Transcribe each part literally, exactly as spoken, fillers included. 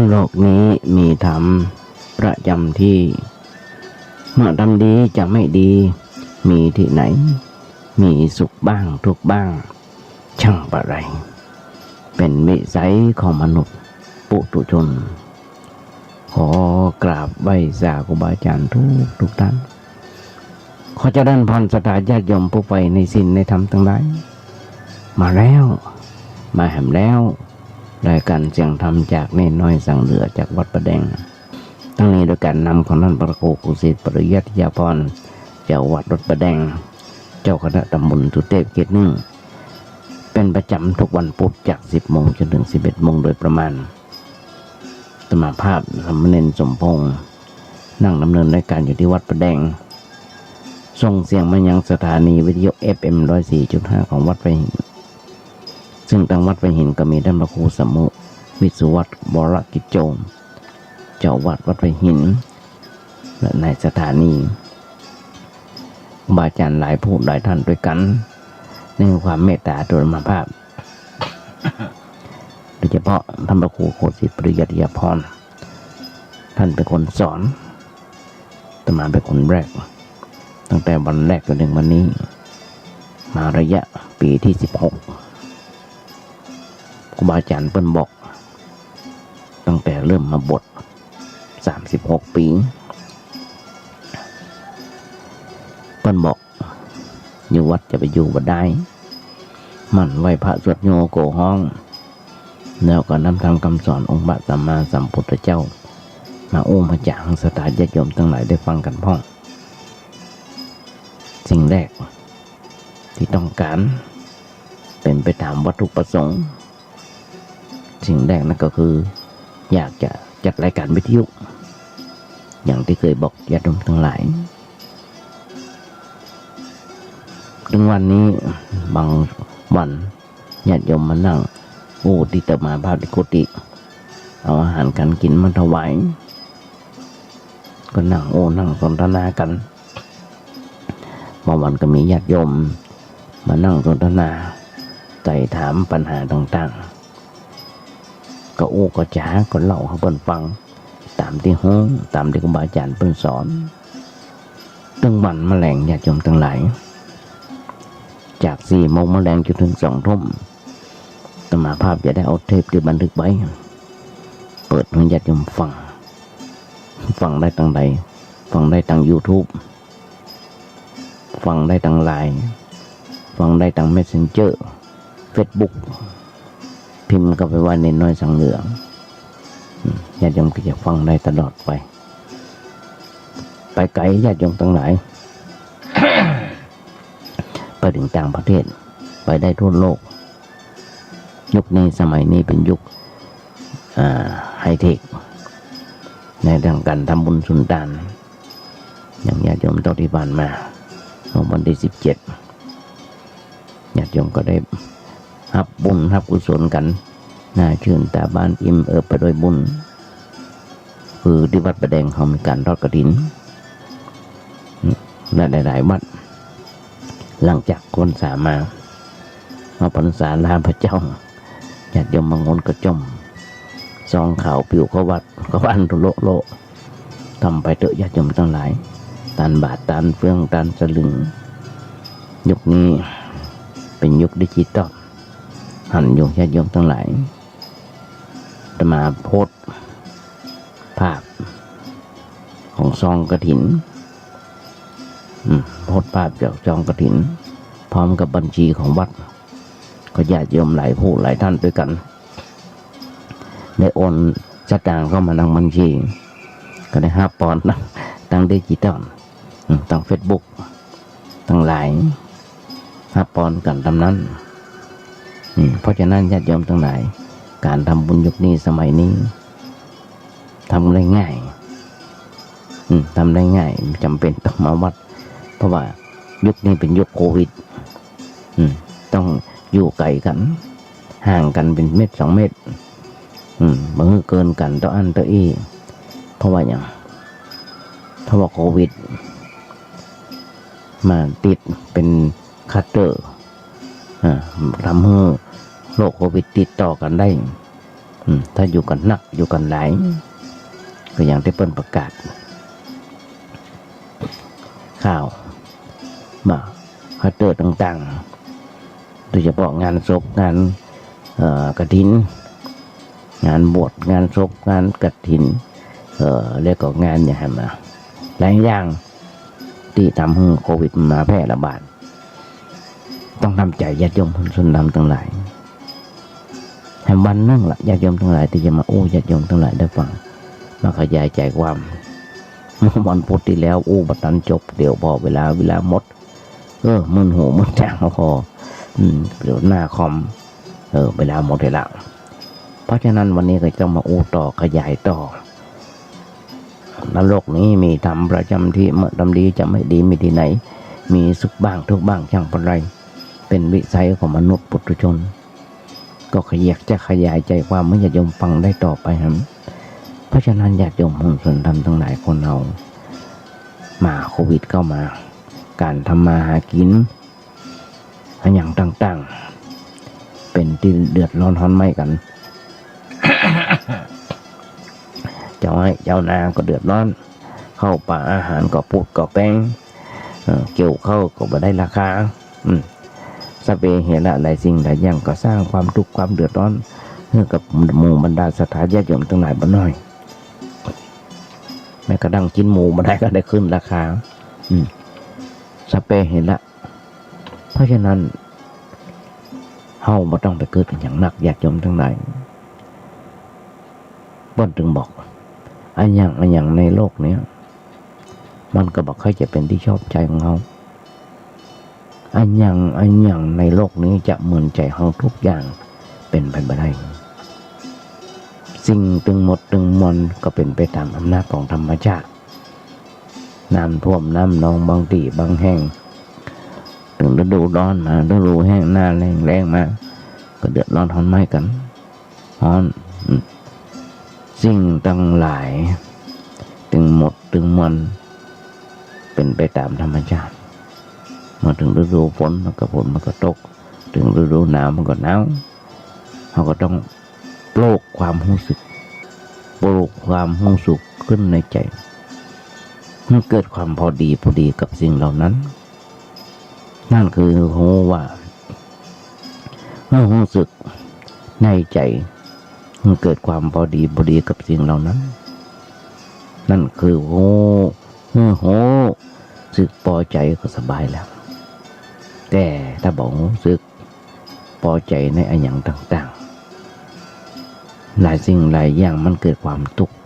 โลกนี้มีธรรมประจำที่ เมื่อทำดีจะไม่ดี มีที่ไหน มีสุขบ้างทุกข์บ้าง ช่างปะไร เป็นวิสัยของมนุษย์ปุถุชน ขอกราบไหว้สาครูบาอาจารย์ทุกทุกท่าน ขอเจริญพรศรัทธาญาติโยมผู้ใฝ่ในศีลในธรรมตังหลาย มาแล้ว มาแหมแล้ว รายการเสียงธรรมจากเณรน้อยสังเหลือจากวัดป่าแดง ทั้งนี้โดยการนำของท่านพระครูครูสิทธิ์ปริยัติยาภรณ์ เจ้าวัดวัดป่าแดง เจ้าคณะตำบลสุเทพเขตหนึ่ง เป็นประจำทุกวันพุธจากสิบโมงจนถึงสิบเอ็ดโมงโดยประมาณ อาตมาภาพสามเณรสมพงษ์ นั่งดำเนินรายการอยู่ที่วัดป่าแดง ส่งเสียงมายังสถานีวิทยุ เอฟเอ็ม ร้อยสี่จุดห้า ของวัดป่าหิน ซึ่งตางวัดป่าหินก็มีท่านพระครูสมุวิศวัตร วรกิจโจ เจ้าวัดวัดป่าหิน และในสถานี ครูบาอาจารย์หลายผู้หลายท่านด้วยกัน ในความเมตตาต่ออาตมาภาพ โดยเฉพาะท่านพระครูโคสิทธิ์ปริยัติยาภรณ์ ท่านเป็นคนสอน อาตมาเป็นคนแรก ตั้งแต่วันแรกจนถึงวันนี้ มาระยะปีที่สิบหก ครูบาอาจารย์เปิ้นบอก ตั้งแต่เริ่มมาบวช สามสิบหกปี เปิ้นบอก อยู่วัดจะไปอยู่บ่ได้ หมั่นไหว้พระสวดโยโกฮ้อง แล้วก็นำธรรมคำสอนองค์พระสัมมาสัมพุทธเจ้า มาอู้มาจ๋าหื้อศรัทธาญาติโยมตังหลายได้ฟังกั๋นพ่อง สิ่งแรกตี้ต้องก๋าน เป๋นไปต๋ามวัตถุประสงค์ สิ่งแรกนั้นก็คือ อยากจะจัดรายการวิทยุ อย่างตี้เกยบอกญาติโยมตังหลาย เถิงวันนี้บางวันญาติโยมมานั่งอู้ตี้อาตมาภาพตี้กุฏิ เอาอาหารก๋านกิ๋นมาถวาย ก็นั่งอู้นั่งสนทนากั๋น บางวันก็มีญาติโยมมานั่งสนทนา ไถ่ถามปัญหาต่างๆ ก็อู้ก็จ๋า ก็เล่าหื้อเปิ้นฟัง ต๋ามตี้ฮู้ ต๋ามตี้ครูบาอาจารย์เปิ้นสอน ตึงวันมะแลงญาติโยมตังหลาย จากสี่โมงมะแลงจ๋นเถิงสองทุ่ม อาตมาภาพจะได้เอาเทปตี้บันทึกไว้ เปิดหื้อญาติโยมฟัง ฟังได้ตางใด ฟังได้ตางยูทูบ ฟังได้ตางไลน์ ฟังได้ตางเมสเซนเจอร์ เฟซบุ๊ก พิมพ์เข้าไปว่าเณรน้อยสังเหลือ อืม ญาติโยมก็จะฟังได้ตลอดไป ไปไก๋ญาติโยมตังหลาย ไปเถิงต่างประเทศ ไปได้ทั่วโลก ยุคนี้สมัยนี้เป๋นยุค อ่า ไฮเทค ในเรื่องก๋านทำบุญสุนตาน อย่างญาติโยมเต้าตี้ผ่านมา เมื่อวันตี้สิบเจ็ด ญาติโยมก็ได้ฮับบุญฮับกุศลกั๋น หน้าจื้นต๋าบานอิ่มเอิบไปด้วยบุญ คือตี้วัดป่าแดงเฮามีก๋านทอดกฐิน และหลายๆ วัด หลังจากออกพรรษามา ออกพรรษาลาพระเจ้า ญาติโยมบางคนก็จ่ม ซองขาวปิ๋วเข้าวัด เข้าบ้านโละๆ ทำไปเต๊อะญาติโยมตังหลาย ตานบาท ตานเฟือง ตานสลึง ยุคนี้เป๋นยุคดิจิตอล หันอยู่ญาติโยมตังหลาย อาตมาโพสต์ภาพของซองกฐิน อืม โพสต์ภาพจากซองกฐิน พร้อมกับบัญชีของวัด ก็ญาติโยมหลายผู้หลายท่านด้วยกั๋น ได้โอนสตางค์เข้ามาตางบัญชี ก็ได้ฮับปอนตาง ตางดิจิตอล อืม ตางเฟซบุ๊ก ตางไลน์ ฮับปอนกั๋นตามนั้น อืม เพราะฉะนั้นญาติโยมตังหลาย ก๋านทำบุญยุคนี้สมัยนี้ ทำได้ง่าย อืม ทำได้ง่าย บ่จ๋ำเป๋นต้องมาวัด เพราะว่ายุคนี้เป๋นยุคโควิด อืม ต้องอยู่ไก๋กั๋น ห่างกั๋นเป๋นเมตรสองเมตร อืม บ่หื้อเกินกั๋นเต้าอั้นเต้าอี้ เพราะว่าหยัง เพราะว่าโควิดมาติดเป๋นคลัสเตอร์ อ่า ทำหื้อโรคโควิดติดต่อกั๋นได้ อืม ถ้าอยู่กั๋นนัก อยู่กั๋นหลาย อืม ก็อย่างตี้เปิ้นประกาศ ข่าวมา คอนเสิร์ตต่างๆ โดยเฉพาะงานศพ งาน เอ่อ กฐิน งานบวช งานศพ งานกฐิน เอ่อ แล้วก็งานอย่างหั้นนะ หลายอย่าง ตี้ทำหื้อโควิดมันมาแพร่ระบาด ต้องทำใจ๋ญาติโยมพุทธชนธรรมตังหลาย แหมวันนึ่งละญาติโยมตังหลาย ตี้จะมาอู้ญาติโยมตังหลายได้ฟัง มาขยายใจ๋ความ เมื่อวันพุธตี้แล้วอู้บ่ตันจบ เดี๋ยวผ่อเวลา เวลาหมด เออ มึนหูมึนต๋าผ่อ อืม เดี๋ยวหน้าคอม เออ เวลาหมดแล้ว เพราะฉะนั้นวันนี้ก็จะมาอู้ต่อ ขยายต่อ ในโลกนี้มีธรรมประจ๋ำตี้ เมื่อทำดีจะไม่ดีมีตี้ไหน มีสุขบ้างทุกข์บ้างช่างปะไร เป๋นวิสัยของมนุษย์ปุถุชน ก็ขยาย จะขยายใจ๋ความหื้อญาติโยมฟังได้ต่อไปหั้น เพราะฉะนั้นญาติโยมพุทธชนธรรมตังหลาย คนเฮา มาโควิดเข้ามา ก๋านทำมาหากิ๋น อะหยังต่างๆ เป๋นตี้เดือดร้อนฮ้อนไหม้กั๋น เจ้าไฮ่เจ้านาก็เดือดร้อน ข้าวป๋าอาหารก็ปูดก็แป๊ง เอ่อ เกี่ยวข้าวก็บ่ได้ราคา อืม สัพเพเหระ หลายสิ่งหลายอย่างก็สร้างความทุกข์ความเดือดร้อนหื้อกับหมู่บรรดาศรัทธาญาติโยมตังหลายบ่น้อย แม้กระทั่งกิ๋นหมูบ่ได้ก็ได้ขึ้นราคา อืม สัพเพเหระ เพราะฉะนั้น เฮาบ่ต้องไปกึ๊ดอะหยังนัก ญาติโยมตังหลาย เปิ้นจึงบอก อะหยังอะหยังในโลกเนี้ย มันก็บ่ค่อยจะเป๋นตี้ชอบใจ๋ของเฮา อะหยังอะหยังในโลกนี้จะเหมือนใจ๋เฮาทุกอย่าง เป๋นไปบ่ได้ สิ่งตึงหมดตึงมวลก็เป๋นไปต๋ามอำนาจของธรรมชาติ น้ำท่วมน้ำนองบางตี้บางแห่ง เถิงฤดูฮ้อนมา ฤดูแห้ง หน้าแล้ง แล้งมา ก็เดือดร้อนฮ้อนไหม้กั๋น ฮ้อน อืม สิ่งตังหลายตึงหมดตึงมวลเป๋นไปต๋ามธรรมชาติ เมื่อเถิงฤดูฝนมันก็ฝนมันก็ตก เถิงฤดูหนาวมันก็หนาว เฮาก็ต้องปลูกความฮู้สึก ปลูกความฮู้สึกขึ้นในใจ๋ หื้อเกิดความพอดีพอดีกับสิ่งเหล่านั้น นั่นคือฮู้ว่า หื้อฮู้สึกในใจ๋ หื้อเกิดความพอดีพอดีกับสิ่งเหล่านั้น นั่นคือฮู้ หื้อฮู้สึกปอใจ๋ก็สบายแล้ว แต่ถ้าบ่ฮู้สึกปอใจ๋ในอะหยังต่างๆ หลายสิ่งหลายอย่างมันเกิดความตุ๊กข์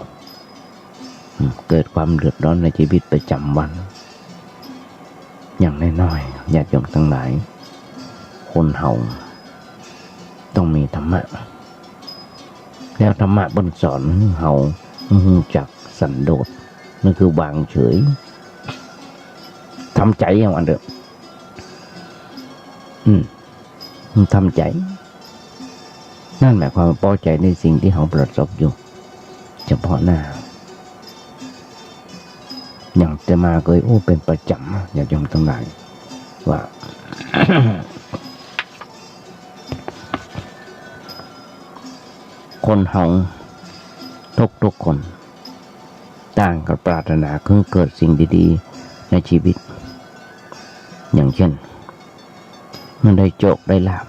อืม เกิดความเดือดร้อนในจีวิตประจ๋ำวัน อย่างน้อยๆ ญาติโยมตังหลาย คนเฮาต้องมีธรรมะ แล้วธรรมะเปิ้นสอนหื้อเฮา หื้อฮู้จักสันโดษ นั่นคือวางเฉย ทำใจ๋อย่างนั้นเถอะ อืม ทำใจ๋ นั่นหมายความว่าปอใจ๋ในสิ่งตี้เฮาประสบอยู่ เฉพาะหน้า อย่างอาตมาเกยอู้เป๋นประจ๋ำนะ ญาติโยมตังหลาย ว่า คนเฮาทุกๆ คน ต่างก็ปรารถนาหื้อเกิดสิ่งดีๆ ในจีวิต อย่างเช่น หื้อได้โจคได้ลาภ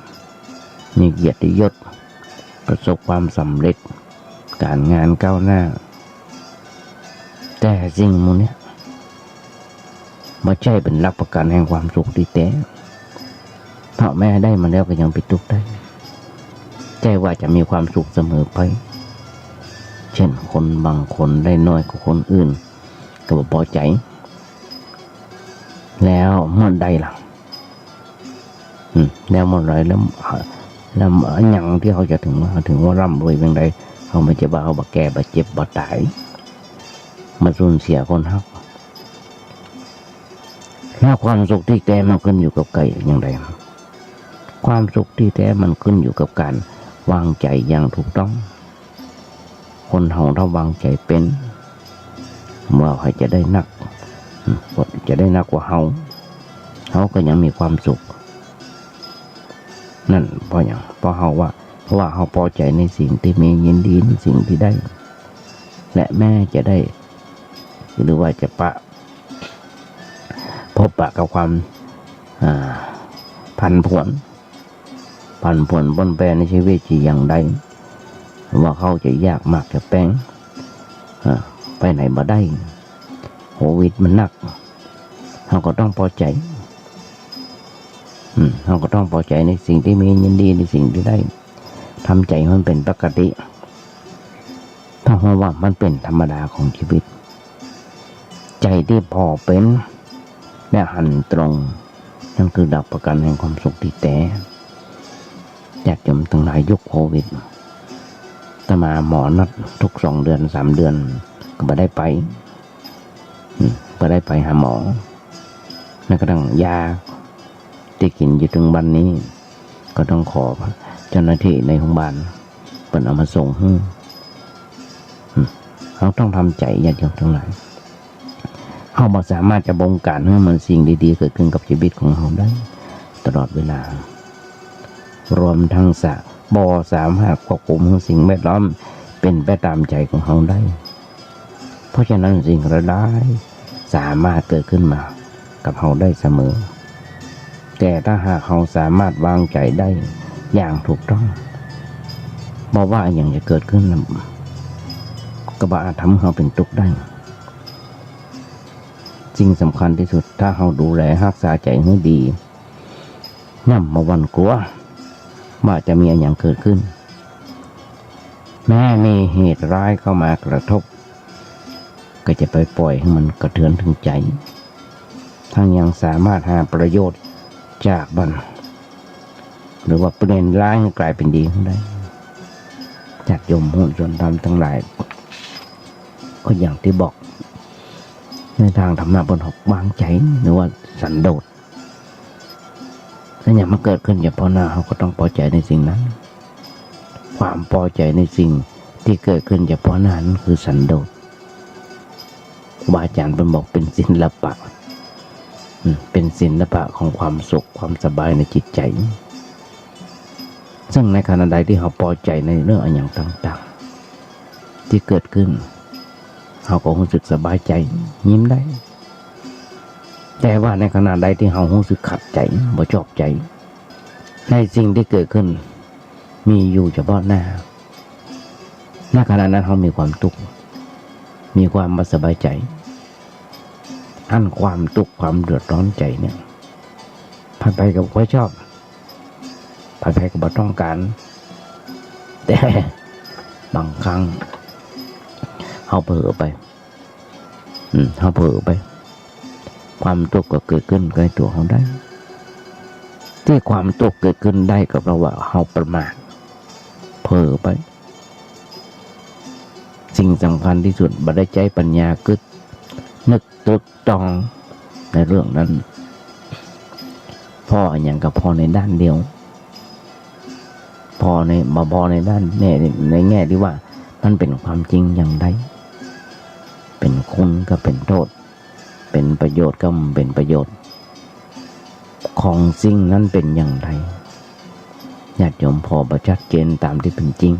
มีเกียรติยศ ประสบความสำเร็จ ก๋านงานก้าวหน้า แต่สิ่งหมู่เนี้ย บ่ใจ้เป๋นหลักประกั๋นแห่งความสุขตี้แต๊ เพราะแม้ได้มาแล้วก็ยังเป๋นตุ๊กข์ได้ ใจ้ว่าจะมีความสุขเสมอไป เช่น คนบางคนได้น้อยกว่าคนอื่น ก็บ่ปอใจ๋ แล้วเมื่อใดล่ะ อืม แล้วเมื่อใด แล้ว แล้วอะหยังตี้เฮาจะเถิงว่า เถิงว่าร่ำรวยเปียงใด เฮาบ่ใจ้ว่าเฮาบ่แก่ บ่เจ็บ บ่ต๋าย บ่สูญเสียคนฮัก แล้วความสุขตี้แต๊มันขึ้นอยู่กับใก้อย่างใด ความสุขตี้แต๊มันขึ้นอยู่กับก๋านวางใจ๋อย่างถูกต้อง คนเฮาถ้าวางใจ๋เป๋น ว่าใผจะได้นัก อืม จะได้นักกว่าเฮา เฮาก็ยังมีความสุข นั่นเพราะหยัง เพราะเฮาว่า เพราะว่าเฮาปอใจ๋ในสิ่งตี้มี ยินดีในสิ่งตี้ได้ และแม้จะได้ หรือว่าจะปะ พบปะกับความ อ่า ผันผวน ผันผวนปนแปรในชีวิตจะอย่างใด ว่าเฮาจะยากมากจะแปง อ่า ไปไหนบ่ได้ โควิดมันหนัก เฮาก็ต้องปอใจ๋ อืม เฮาก็ต้องปอใจ๋ในสิ่งตี้มี ยินดีในสิ่งตี้ได้ ทำใจ๋ให้มันเป๋นปกติ ถ้าเฮาว่ามันเป๋นธรรมดาของชีวิต ใจ๋ตี้ผ่อเป๋นและหันตรง นั่นคือหลักประกั๋นแห่งความสุขตี้แต๊ ญาติโยมตังหลาย ยุคโควิด อาตมาหมอนัดทุกสองเดือนสามเดือน ก็บ่ได้ไป อืม บ่ได้ไปหาหมอ แม้กระทั่งยาตี้กิ๋นอยู่เถิงบัดนี้ ก็ต้องขอเจ้าหน้าตี้ในโฮงบาลเปิ้นเอามาส่งหื้อ อืม เฮาต้องทำใจ๋ ญาติโยมตังหลาย เฮาบ่สามารถจะบงก๋านหื้อมันสิ่งดีๆ เกิดขึ้นกับชีวิตของเฮาได้ตลอดเวลา รวมทั้งสะ บ่สามารถควบคุมหื้อสิ่งแวดล้อมเป๋นไปต๋ามใจ๋ของเฮาได้ เพราะฉะนั้นสิ่งร้ายๆ สามารถเกิดขึ้นมากับเฮาได้เสมอ แต่ถ้าหากเฮาสามารถวางใจ๋ได้อย่างถูกต้อง บ่ว่าอะหยังจะเกิดขึ้น ก็บ่อาจทำหื้อเฮาเป๋นตุ๊กข์ได้ สิ่งสำคัญตี้สุด ถ้าเฮาดูแลฮักษาใจ๋หื้อดี ย่อมบ่หวั่นกั๋วว่าจะมีอะหยังเกิดขึ้น แม้มีเหตุร้ายเข้ามากระทบ ก็จะไปปล่อยหื้อมันกระเทือนเถิงใจ๋ ทั้งยังสามารถหาประโยชน์จากมัน หรือว่าเปลี่ยนร้ายหื้อกลายเป๋นดีได้ ญาติโยมผู้สนธรรมตังหลาย ก็อย่างตี้บอก ในตางธรรมะเปิ้นบอกวางใจ๋ หรือว่าสันโดษ ถ้าอะหยังมันเกิดขึ้นเฉพาะหน้า เฮาก็ต้องปอใจ๋ในสิ่งนั้น ความปอใจ๋ในสิ่งตี้เกิดขึ้นเฉพาะหน้านั้นคือสันโดษ ครูบาอาจ๋ารย์เปิ้นบอกเป๋นศิลปะ อืม เป๋นศิลปะของความสุข ความสบายในจิตใจ๋ ซึ่งในขณะใดตี้เฮาปอใจ๋ในเรื่องอะหยังต่างๆ ตี้เกิดขึ้น เฮาก็ฮู้สึกสบายใจ๋ ยิ้มได้ แต่ว่าในขณะใดตี้เฮาฮู้สึกขัดใจ๋ บ่ชอบใจ๋ ในสิ่งตี้เกิดขึ้น มีอยู่เฉพาะหน้า ในขณะนั้นเฮามีความตุ๊กข์ มีความบ่สบายใจ๋ อันความตุ๊กข์ความเดือดร้อนใจ๋เนี่ย ใผๆ ก็บ่ค่อยชอบ ใผๆ ก็บ่ต้องก๋าน แต่บางครั้งเฮาเผลอไป อืม เฮาเผลอไป ความตุ๊กข์ก็เกิดขึ้นใก้ตั๋วเฮาได้ ตี้ความตุ๊กข์เกิดขึ้นได้ก็เพราะว่าเฮาประมาท เผลอไป สิ่งสำคัญตี้สุด บ่ได้ใจ๊ปัญญากึ๊ดนึกตรึกตรองในเรื่องนั้น ผ่ออะหยังก็ผ่อในด้านเดียว ผ่อใน บ่ผ่อในด้าน ใน ในแง่ตี้ว่ามันเป๋นความจริงอย่างใด เป๋นคุณก็เป๋นโต้ษ เป๋นประโยชน์ก็บ่เป๋นประโยชน์ ของสิ่งนั้นเป๋นอย่างใด ญาติโยมผ่อบ่ชัดเจนต๋ามตี้เป๋นจริง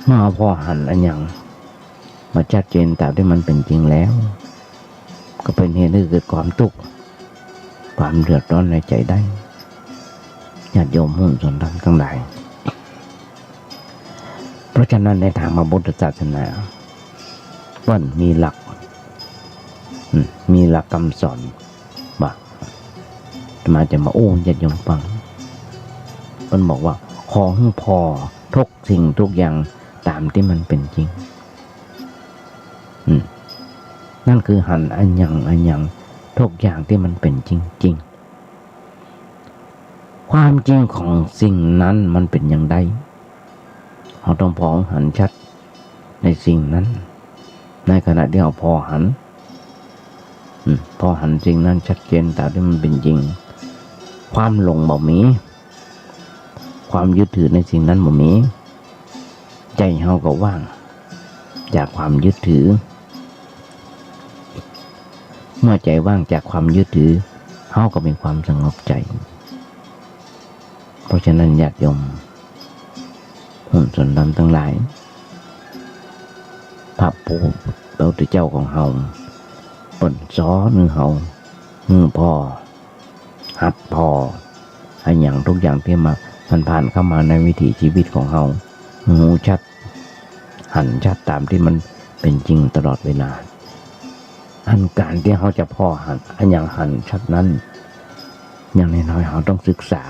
เมื่อผ่อหันอะหยังบ่ชัดเจนต๋ามตี้มันเป๋นจริงแล้ว ก็เป๋นเหตุหื้อเกิดความตุ๊กข์ ความเดือดร้อนในใจ๋ได้ ญาติโยมผู้สนธรรมตังหลาย เพราะฉะนั้นในตางพระพุทธศาสนา เปิ้นมีหลัก อืม มีหลักกำสอนว่า อาตมาจะมาอู้ญาติโยมฟัง เปิ้นบอกว่า ขอหื้อผ่อทุกสิ่งทุกอย่างต๋ามตี้มันเป๋นจริง อืม นั่นคือหันอะหยังอะหยังทุกอย่างตี้มันเป๋นจริงๆ ความจริงของสิ่งนั้นมันเป๋นอย่างใด เฮาต้องผ่อหันชัดในสิ่งนั้น ในขณะตี้เฮาผ่อหัน อืม ผ่อหันสิ่งนั้นชัดเจนต๋ามตี้มันเป๋นจริง ความหลงบ่มี ความยึดถือในสิ่งนั้นบ่มี ใจ๋เฮาก็ว่างจากความยึดถือ เมื่อใจ๋ว่างจากความยึดถือ เฮาก็มีความสงบใจ๋ เพราะฉะนั้นญาติโยม ผู้สนธรรมตังหลาย พระผู้ พระพุทธเจ้าของเฮา เปิ้นสอนหื้อเฮา หื้อผ่อ หัดผ่อ อะหยังทุกอย่างตี้มา มันผ่านเข้ามาในวิถีชีวิตของเฮา หื้อฮู้ชัด หันชัดต๋ามตี้มันเป๋นจริงตลอดเวลา อันก๋านตี้เฮาจะผ่อหัน อะหยังหันชัดนั้น อย่างน้อยๆ เฮาต้องศึกษา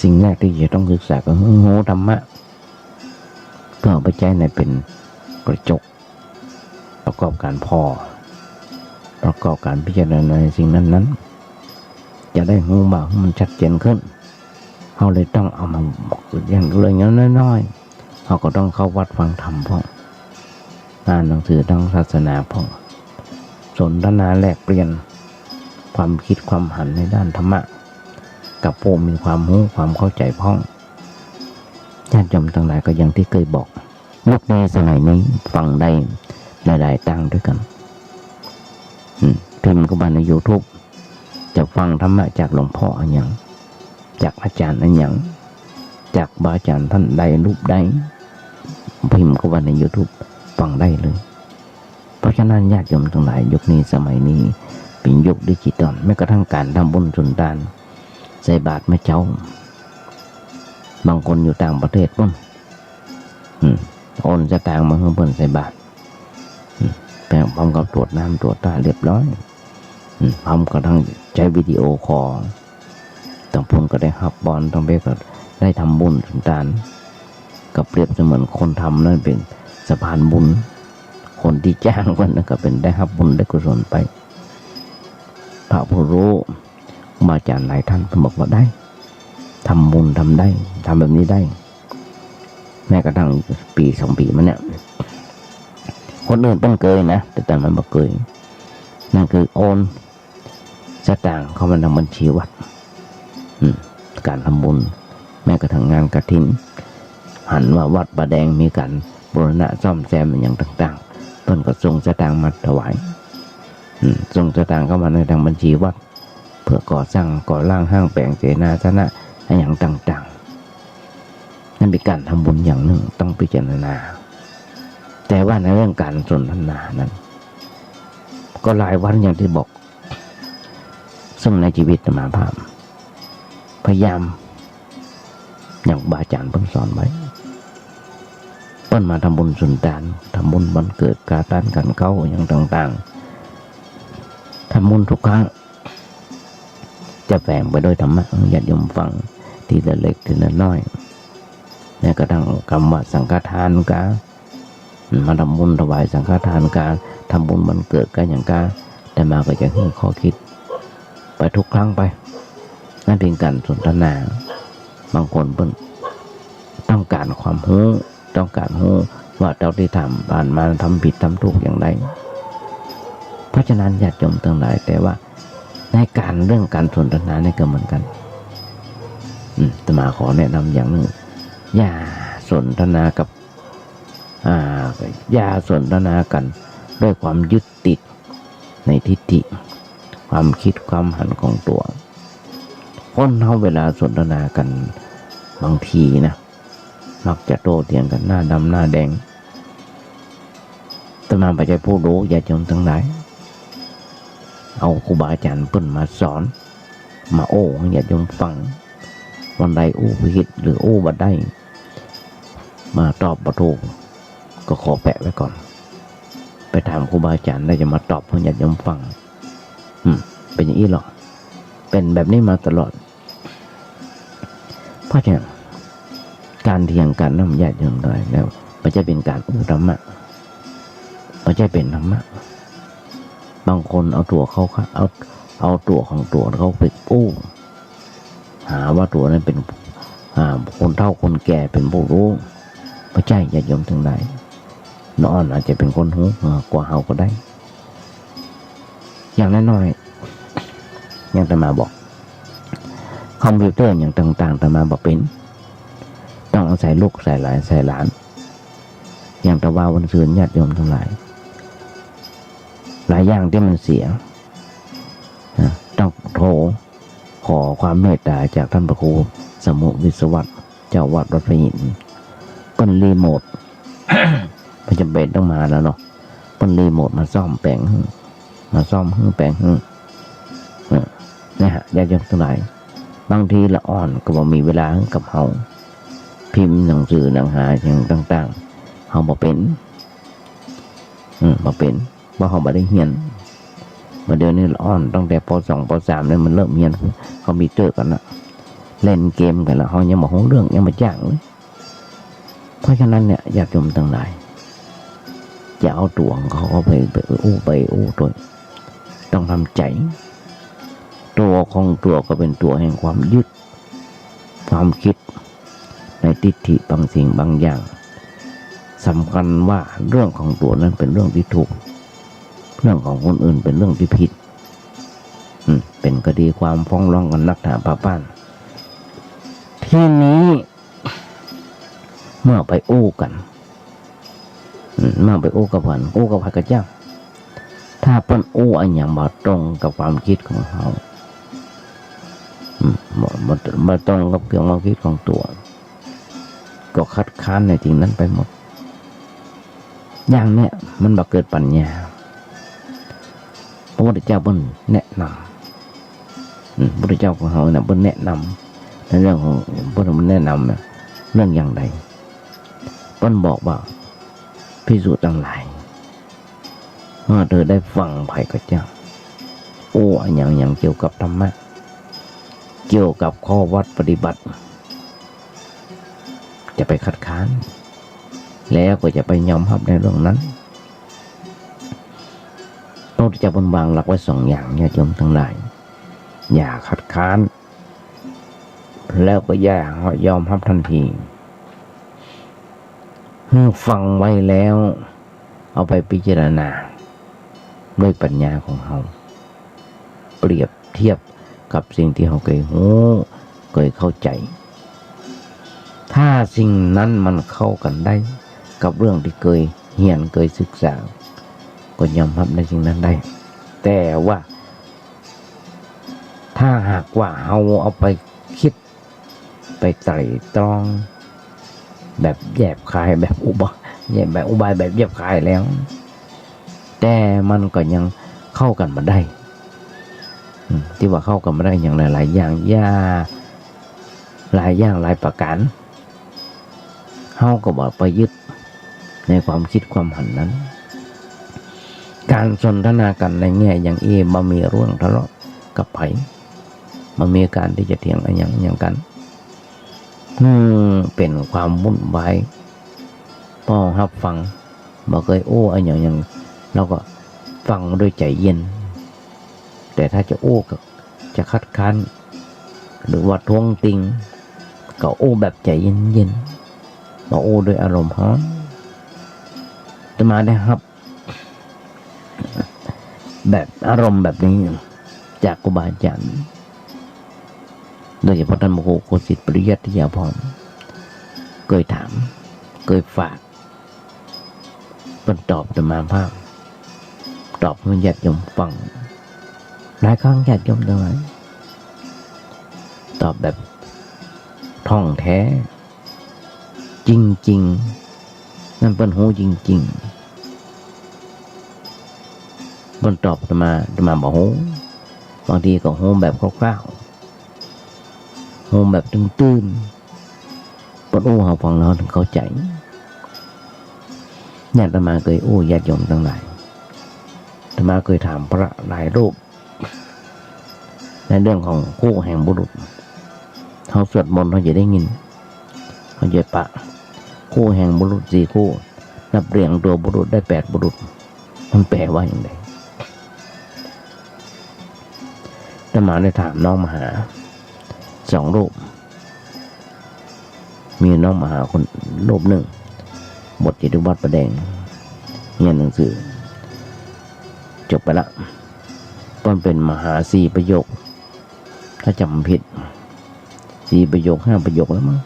สิ่งแรกตี้จะต้องศึกษาก็คือฮู้ธรรมะ เปื้อเอาไปใจ๊ในเป๋นกระจก ประกอบก๋านผ่อ ประกอบก๋านพิจารณาในสิ่งนั้นๆ จะได้ฮู้ว่ามันชัดเจนขึ้น เฮาเลยต้องเอามาบอกอย่างเรื่องน้อยๆ เฮาก็ต้องเข้าวัดฟังธรรมพ่อง อ่านหนังสือตางศาสนาพ่อง สนทนาแลกเปลี่ยนความกึ๊ดความหันในด้านธรรมะ กับผู้มีความฮู้ความเข้าใจ๋พ่อง ญาติโยมตังหลายก็อย่างตี้เกยบอก ยุคนี้สมัยนี้ฟังได้หลายๆ ตางด้วยกั๋น อืม พิมพ์เข้าไปในยูทูบ จะฟังธรรมะจากหลวงพ่ออะหยัง จากอาจ๋ารย์อะหยัง จากพระอาจ๋ารย์ต้านใดรูปใด พิมพ์เข้าไปในยูทูบ ฟังได้เลย เพราะฉะนั้นญาติโยมตังหลาย ยุคนี้สมัยนี้เป๋นยุคดิจิตอล แม้กระทั่งก๋านทำบุญสุนตาน ใส่บาตรเมื่อเจ๊า บางคนอยู่ต่างประเทศปู๊น อืม โอนสตางค์มาหื้อเปิ้นใส่บาตร อืม แปงพร้อมกับตรวจน้ำตรวจต้าเรียบร้อย อืม พร้อมกระทั่งใจ๊วิดีโอคอล ตางปู๊นก็ได้ฮับปอน ตางเป๊ก็ได้ทำบุญสุนตาน ก็เปรียบเสมือนคนทำนั้นเป๋นสะพานบุญ คนตี้จ้างเปิ้นนั้นก็เป๋นได้ฮับบุญได้กุศลไป พระผู้ฮู้ ครูบาอาจ๋ารย์หลายต้านเปิ้นบอกว่าได้ ทำบุญทำได้ ทำแบบนี้ได้ แม้กระทั่งปี๋สองปี๋มาเนี่ย คนอื่นเปิ้นเกยนะ แต่อาตมาบ่เกย นั่นคือโอนสตางค์เข้ามาตางบัญชีวัด อืม ก๋านทำบุญ แม้กระทั่งงานกฐิน หันว่าวัดป่าแดงมีก๋านบูรณะซ่อมแซมอะหยังต่างๆ เปิ้นก็ส่งสตางค์มาถวาย อืม ส่งสตางค์เข้ามาในตางบัญชีวัด เปื้อก่อสร้างก่อล้างห้างแป๋งเสนาสนะอะหยังต่างๆ นั่นเป๋นก๋านทำบุญอย่างนึ่งต้องพิจารณา แต่ว่าในเรื่องก๋านสนทนานั้น ก็หลายวันอย่างตี้บอก ซึ่งในจีวิตอาตมาภาพ พยายาม อย่างครูบาอาจ๋ารย์เปิ้นสอนไว้ เปิ้นมาทำบุญสุนตาน ทำบุญวันเกิดกาต้านก๋านเข้าอะหยังต่างๆ ทำบุญทุกครั้ง จะแฝงไปด้วยธรรมะหื้อญาติโยมฟัง ทีละเล็กทีละน้อย แม้กระทั่งกำว่าสังฆทานกา มาทำบุญถวายสังฆทานกา ทำบุญวันเกิดกาอะหยังกา อาตมาก็จะหื้อข้อกึ๊ดไปทุกครั้งไป นั่นเป๋นก๋านสนทนา บางคนเปิ้นต้องก๋านความฮู้ ต้องก๋านฮู้ว่าเต้าตี้ทำผ่านมาทำผิดทำถูกอย่างใด เพราะฉะนั้นญาติโยมตังหลาย แต่ว่าในก๋านเรื่องก๋านสนทนานี่ก็เหมือนกั๋น อืม อาตมาขอแนะนำอย่างนึ่ง อย่าสนทนากับ อ่า อย่าสนทนากั๋นด้วยความยึดติดในทิฏฐิ ความกึ๊ดความหันของตั๋ว คนเฮาเวลาสนทนากั๋นบางทีนะ มักจะโต้เถียงกั๋นหน้าดำหน้าแดง อาตมาบ่ใจ้ผู้ฮู้ ญาติโยมตังหลาย เอาครูบาอาจ๋ารย์เปิ้นมาสอน มาโอ้หื้อญาติโยมฟัง วันใดอู้ผิดหรืออู้บ่ได้ มาตอบบ่ถูก ก็ขอแปะไว้ก่อน ไปถามครูบาอาจ๋ารย์แล้วจะมาตอบหื้อญาติโยมฟัง อืม เป๋นอย่างอี้ลอ เป๋นแบบนี้มาตลอด เพราะฉะนั้น ก๋านเถียงกั๋นนะญาติโยมตังหลาย แล้วบ่ใจ้เป๋นก๋านอู้ธรรมะ บ่ใจ้เป๋นธรรมะ บางคนเอาตั๋วเข้าข้าง เอา เอาตั๋วของตั๋วเข้าไปอู้ หาว่าตั๋วนั้นเป๋น อ่า คนเฒ่าคนแก่เป๋นผู้ฮู้ บ่ใจ้ ญาติโยมตังหลาย น้องอ้อนอาจจะเป๋นคนฮู้ อ่า กว่าเฮาก็ได้ อย่างน้อยๆ อย่างอาตมาบอก คอมพิวเตอร์อย่างต่างๆ อาตมาบ่เป๋น ต้องอาศัยลูกอาศัยหลาน อาศัยหลาน อย่างตะวาวันซืนญาติโยมตังหลาย หลายอย่างตี้มันเสีย นะ ต้องโทรขอความเมตต๋าจากต้านพระครูสมุห์วิศวัตร เจ้าวัดวัดพระหิน เปิ้นรีโมท บ่จำเป๋นต้องมาแล้วเนาะ เปิ้นรีโมทมาซ่อมแป๋งหื้อ มาซ่อมหื้อแป๋งหื้อ เออ เนี่ยฮะ ญาติโยมตังหลาย บางทีละอ่อนก็บ่มีเวลาหื้อกับเฮา พิมพ์หนังสือหนังหาอย่างต่างๆ เฮาบ่เป๋น อืม บ่เป๋น เพราะเฮาบ่ได้เฮียน บ่าเดี๋ยวนี้ละอ่อนตั้งแต่ ป.สอง ป.สาม เนี่ยมันเริ่มเฮียนคอมพิวเตอร์กั๋นละ เล่นเกมกั๋นละ เฮายังบ่ฮู้เรื่อง ยังบ่จ้างเลย เพราะฉะนั้นเนี่ย ญาติโยมตังหลาย จะเอาตั๋วของเขาไป ไปอู้ ไปอู้ตวย ต้องทำใจ๋ ตั๋วของตั๋วก็เป๋นตั๋วแห่งความยึด ความกึ๊ดในทิฏฐิบางสิ่งบางอย่าง สำคัญว่าเรื่องของตั๋วนั้นเป๋นเรื่องตี้ถูก เรื่องของคนอื่นเป๋นเรื่องตี้ผิด อืม เป๋นคดีความฟ้องร้องกั๋นนักหนาปาป้าน ทีนี้ เมื่อไปอู้กั๋น อืม เมื่อไปอู้กับเปิ้น อู้กับใผก็จ้าง ถ้าเปิ้นอู้อะหยังบ่ตรงกับความกึ๊ดของเฮา อืม บ่ บ่ บ่ตรงกับความกึ๊ดของตั๋ว ก็คัดค้านในสิ่งนั้นไปหมด อย่างเนี้ยมันบ่เกิดปัญญา พระพุทธเจ้าเปิ้นแนะนำ อืม พระพุทธเจ้าของเฮาเนี่ยเปิ้นแนะนำ ในเรื่องของ เปิ้นแนะนำเนี่ย เรื่องอย่างใด เปิ้นบอกว่า ภิกษุตังหลาย เมื่อเธอได้ฟังใผก็จ้าง อู้อะหยังๆ เกี่ยวกับธรรมะ เกี่ยวกับข้อวัดปฏิบัติ จะไปคัดค้าน แล้วก็จะไปยอมฮับในเรื่องนั้น พระพุทธเจ้าเปิ้นวางหลักไว้สองอย่าง ญาติโยมตังหลาย อย่าคัดค้าน แล้วก็อย่ายอมฮับทันที หื้อฟังไว้แล้ว เอาไปพิจารณาด้วยปัญญาของเฮา เปรียบเทียบกับสิ่งตี้เฮาเกยฮู้ เกยเข้าใจ๋ ถ้าสิ่งนั้นมันเข้ากั๋นได้กับเรื่องตี้เกยเฮียน เกยศึกษา ก็ยอมฮับในสิ่งนั้นได้ แต่ว่า ถ้าหากว่าเฮาเอาไปกึ๊ด ไปไตร่ตรอง แบบหยาบคาย แบบอุบาย แบบอุบายแบบหยาบคายแล้ว แต่มันก็ยังเข้ากั๋นบ่ได้ อืม ตี้ว่าเข้ากั๋นบ่ได้อย่างหลายๆ อย่าง อย่า หลายอย่างหลายประก๋าน เฮาก็บ่ไปยึดในความกึ๊ดความหันนั้น ก๋านสนทนากั๋นในแง่อย่างอี้ บ่มีเรื่องทะเลาะกับใผ บ่มีก๋านตี้จะเถียงอะหยังอะหยังกั๋น หื้อเป๋นความวุ่นวาย พอฮับฟัง บ่เกยอู้อะหยังๆ แล้วก็ฟังด้วยใจ๋เย็น แต่ถ้าจะอู้ก็จะคัดค้าน หรือว่าท้วงติง ก็อู้แบบใจ๋เย็นๆ บ่อู้ด้วยอารมณ์ฮ้อน อาตมาได้ฮับ แบบอารมณ์แบบนี้จากครูบาอาจ๋ารย์ โดยเฉพาะต้านพระครูโคสิต ปริยัตติยาภรณ์ เกยถาม เกยฝาก เปิ้นตอบอาตมาภาพ ตอบหื้อญาติโยมฟัง หลายครั้งญาติโยมตังหลาย ตอบแบบท่องแท้ จริงๆ นั่นเปิ้นฮู้จริงๆ เปิ้นตอบอาตมา อาตมาบ่ฮู้ บางทีก็ฮู้แบบคร่าวๆ ฮู้แบบตื้นๆ เปิ้นอู้เฮาฟังแล้วเฮาเถิงเข้าใจ๋ เนี่ยอาตมาเกยอู้ญาติโยมตังหลาย อาตมาเกยถามพระหลายรูป ในเรื่องของคู่แห่งบุรุษ เฮาสวดมนต์เฮาจะได้ยิน เฮาจะปะ คู่แห่งบุรุษสี่คู่ นับเรียงตัวบุรุษได้แปดบุรุษ มันแปลว่าอย่างไร อาตมาได้ถามน้องมหาสองรูป มีน้องมหาคนรูปนึ่ง บวชอยู่ตี้วัดป่าแดง เฮียนหนังสือ จบไปละ เปิ้นเป๋นมหาสี่ประโยค ถ้าจ๋ำบ่ผิด สี่ประโยค ห้าประโยคแล้วมั้ง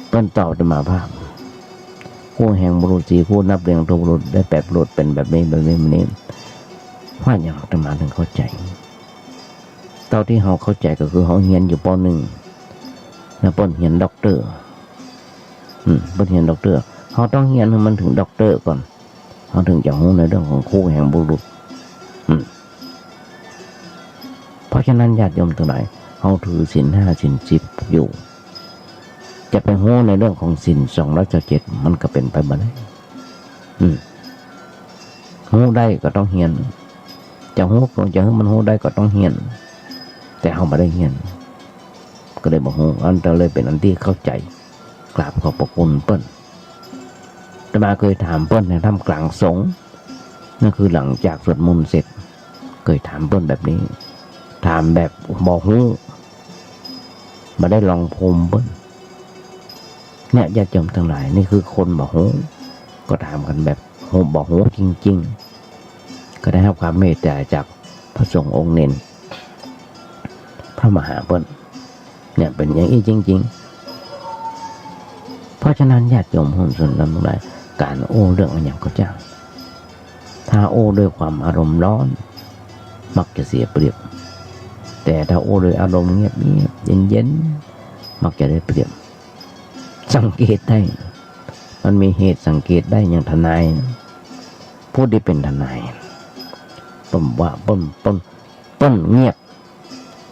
เปิ้นตอบอาตมาภาพ คู่แห่งบุรุษสี่คู่ นับเรียงตัวบุรุษได้แปดบุรุษ เป๋นแบบนี้ แบบนี้ แบบนี้ ว่าอย่างอาตมาเถิงเข้าใจ๋ เต้าตี้เฮาเข้าใจ๋ก็คือเฮาเฮียนอยู่ ป.หนึ่ง แล้วเปิ้นเฮียนด็อกเตอร์ อืม เปิ้นเฮียนด็อกเตอร์ เฮาต้องเฮียนหื้อมันเถิงด็อกเตอร์ก่อน เฮาเถิงจะฮู้ในเรื่องของคู่แห่งบุรุษ อืม เพราะฉะนั้นญาติโยมตังหลาย เฮาถือศีลห้าศีลสิบอยู่ จะไปฮู้ในเรื่องของศีลสองร้อยซาวเจ็ด มันก็เป๋นไปบ่ได้ อืม ฮู้ได้ก็ต้องเฮียน จะฮู้ จะหื้อมันฮู้ได้ก็ต้องเฮียน แต่เฮาบ่ได้เฮียน ก็เลยบ่ฮู้ อันนั้นเลยเป๋นอันตี้เข้าใจ๋ กราบขอบพระคุณเปิ้น อาตมาเกยถามเปิ้นในถ้ำกลางสงฆ์ นั่นคือหลังจากสวดมนต์เสร็จ เกยถามเปิ้นแบบนี้ ถามแบบบ่ฮู้ บ่ได้ลองภูมิเปิ้น เนี่ย ญาติโยมตังหลาย นี่คือคนบ่ฮู้ ก็ถามกั๋นแบบฮู้ บ่ฮู้จริงๆ ก็ได้ฮับความเมตต๋าจากพระสงฆ์องค์เณร พระมหาเปิ้น เนี่ย เป๋นอย่างอี้จริงๆ เพราะฉะนั้นญาติโยมพุทธศาสนิกชนตังหลาย ก๋านอู้เรื่องอะหยังก็จ้าง ถ้าอู้ด้วยความอารมณ์ร้อน มักจะเสียเปรียบ แต่ถ้าอู้ด้วยอารมณ์เงียบๆ เย็นๆ มักจะได้เปรียบ สังเกตได้ มันมีเหตุสังเกตได้อย่างทนาย ผู้ตี้เป๋นทนาย เปิ้นว่า เปิ้น เปิ้น เปิ้นเงียบ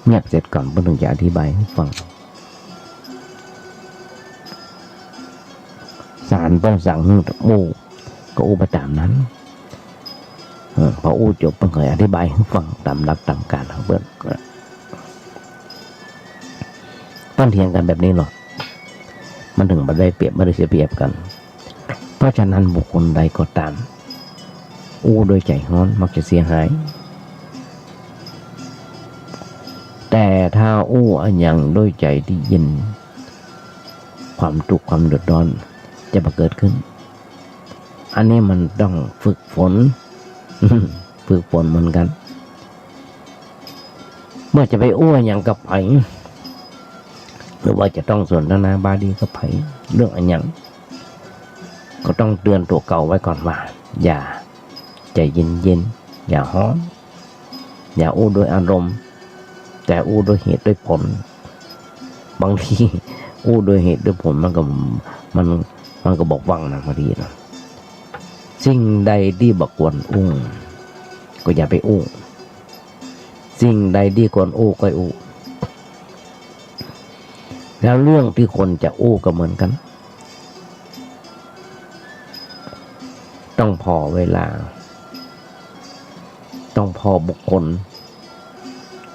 เงียบเสร็จก่อน เปิ้นเถิงจะอธิบายหื้อฟัง ศาลเปิ้นสั่งหื้ออู้ ก็อู้ไปต๋ามนั้น เออ พออู้จบ เปิ้นก็อธิบายหื้อฟังต๋ามหลักต๋ามก๋านของเปิ้น เปิ้นเถียงกั๋นแบบนี้เนาะ มันเถิงบ่ได้เปรียบ บ่ได้เสียเปรียบกั๋น เพราะฉะนั้นบุคคลใดก็ต๋าม อู้ด้วยใจ๋ฮ้อนมักจะเสียหาย แต่ถ้าอู้อะหยังด้วยใจ๋ตี้เย็น ความตุ๊กข์ความเดือดร้อนจะบ่เกิดขึ้น อันนี้มันต้องฝึกฝน ฝึกฝนเหมือนกั๋น เมื่อจะไปอู้อะหยังกับใผ หรือว่าจะต้องสนทนาบาดีกับใผ เรื่องอะหยัง ก็ต้องเตือนตั๋วเก่าไว้ก่อนว่า อย่า ใจ๋เย็นๆ อย่าฮ้อน อย่าอู้ด้วยอารมณ์ แต่อู้ด้วยเหตุด้วยผล บางทีอู้ด้วยเหตุด้วยผลมันก็ มัน มันก็บ่ฟังนะ บางทีนะ สิ่งใดตี้บ่ควรอู้ ก็อย่าไปอู้ สิ่งใดตี้ควรอู้ก็อู้ แล้วเรื่องตี้ควรจะอู้ก็เหมือนกั๋น ต้องผ่อเวลา ต้องผ่อบุคคล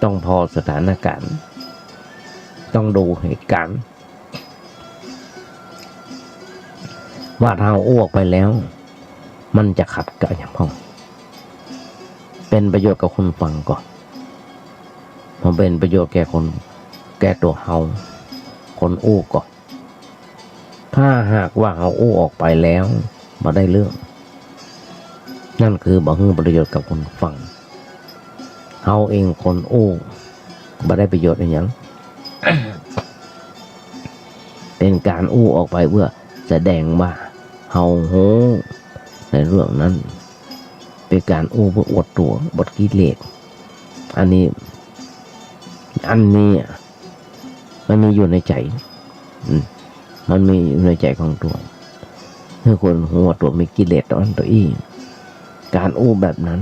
ต้องผ่อสถานก๋ารณ์ ต้องดูเหตุก๋ารณ์ ว่าถ้าอู้ออกไปแล้ว มันจะขัดกับอะหยังพ่อง เป๋นประโยชน์กับคนฟังก่อ มันเป๋นประโยชน์แก่คน แก่ตั๋วเฮา คนอู้ก่อ ถ้าหากว่าเฮาอู้ออกไปแล้วบ่ได้เรื่อง นั่นคือบ่หื้อประโยชน์กับคนฟัง เฮาเองคนอู้บ่ได้ประโยชน์อะหยัง เป๋นก๋านอู้ออกไปเปื้อแสดงว่าเฮาฮู้ในเรื่องนั้น เป๋นก๋านอู้เปื้ออวดตั๋ว อวดกิเลส อันนี้ อันนี้ มันมีอยู่ในใจ๋ อืม มันมีอยู่ในใจ๋ของตั๋ว หื้อคนฮู้ว่าตั๋วมีกิเลสตั๋วอั้นตั๋วอี้ ก๋านอู้แบบนั้น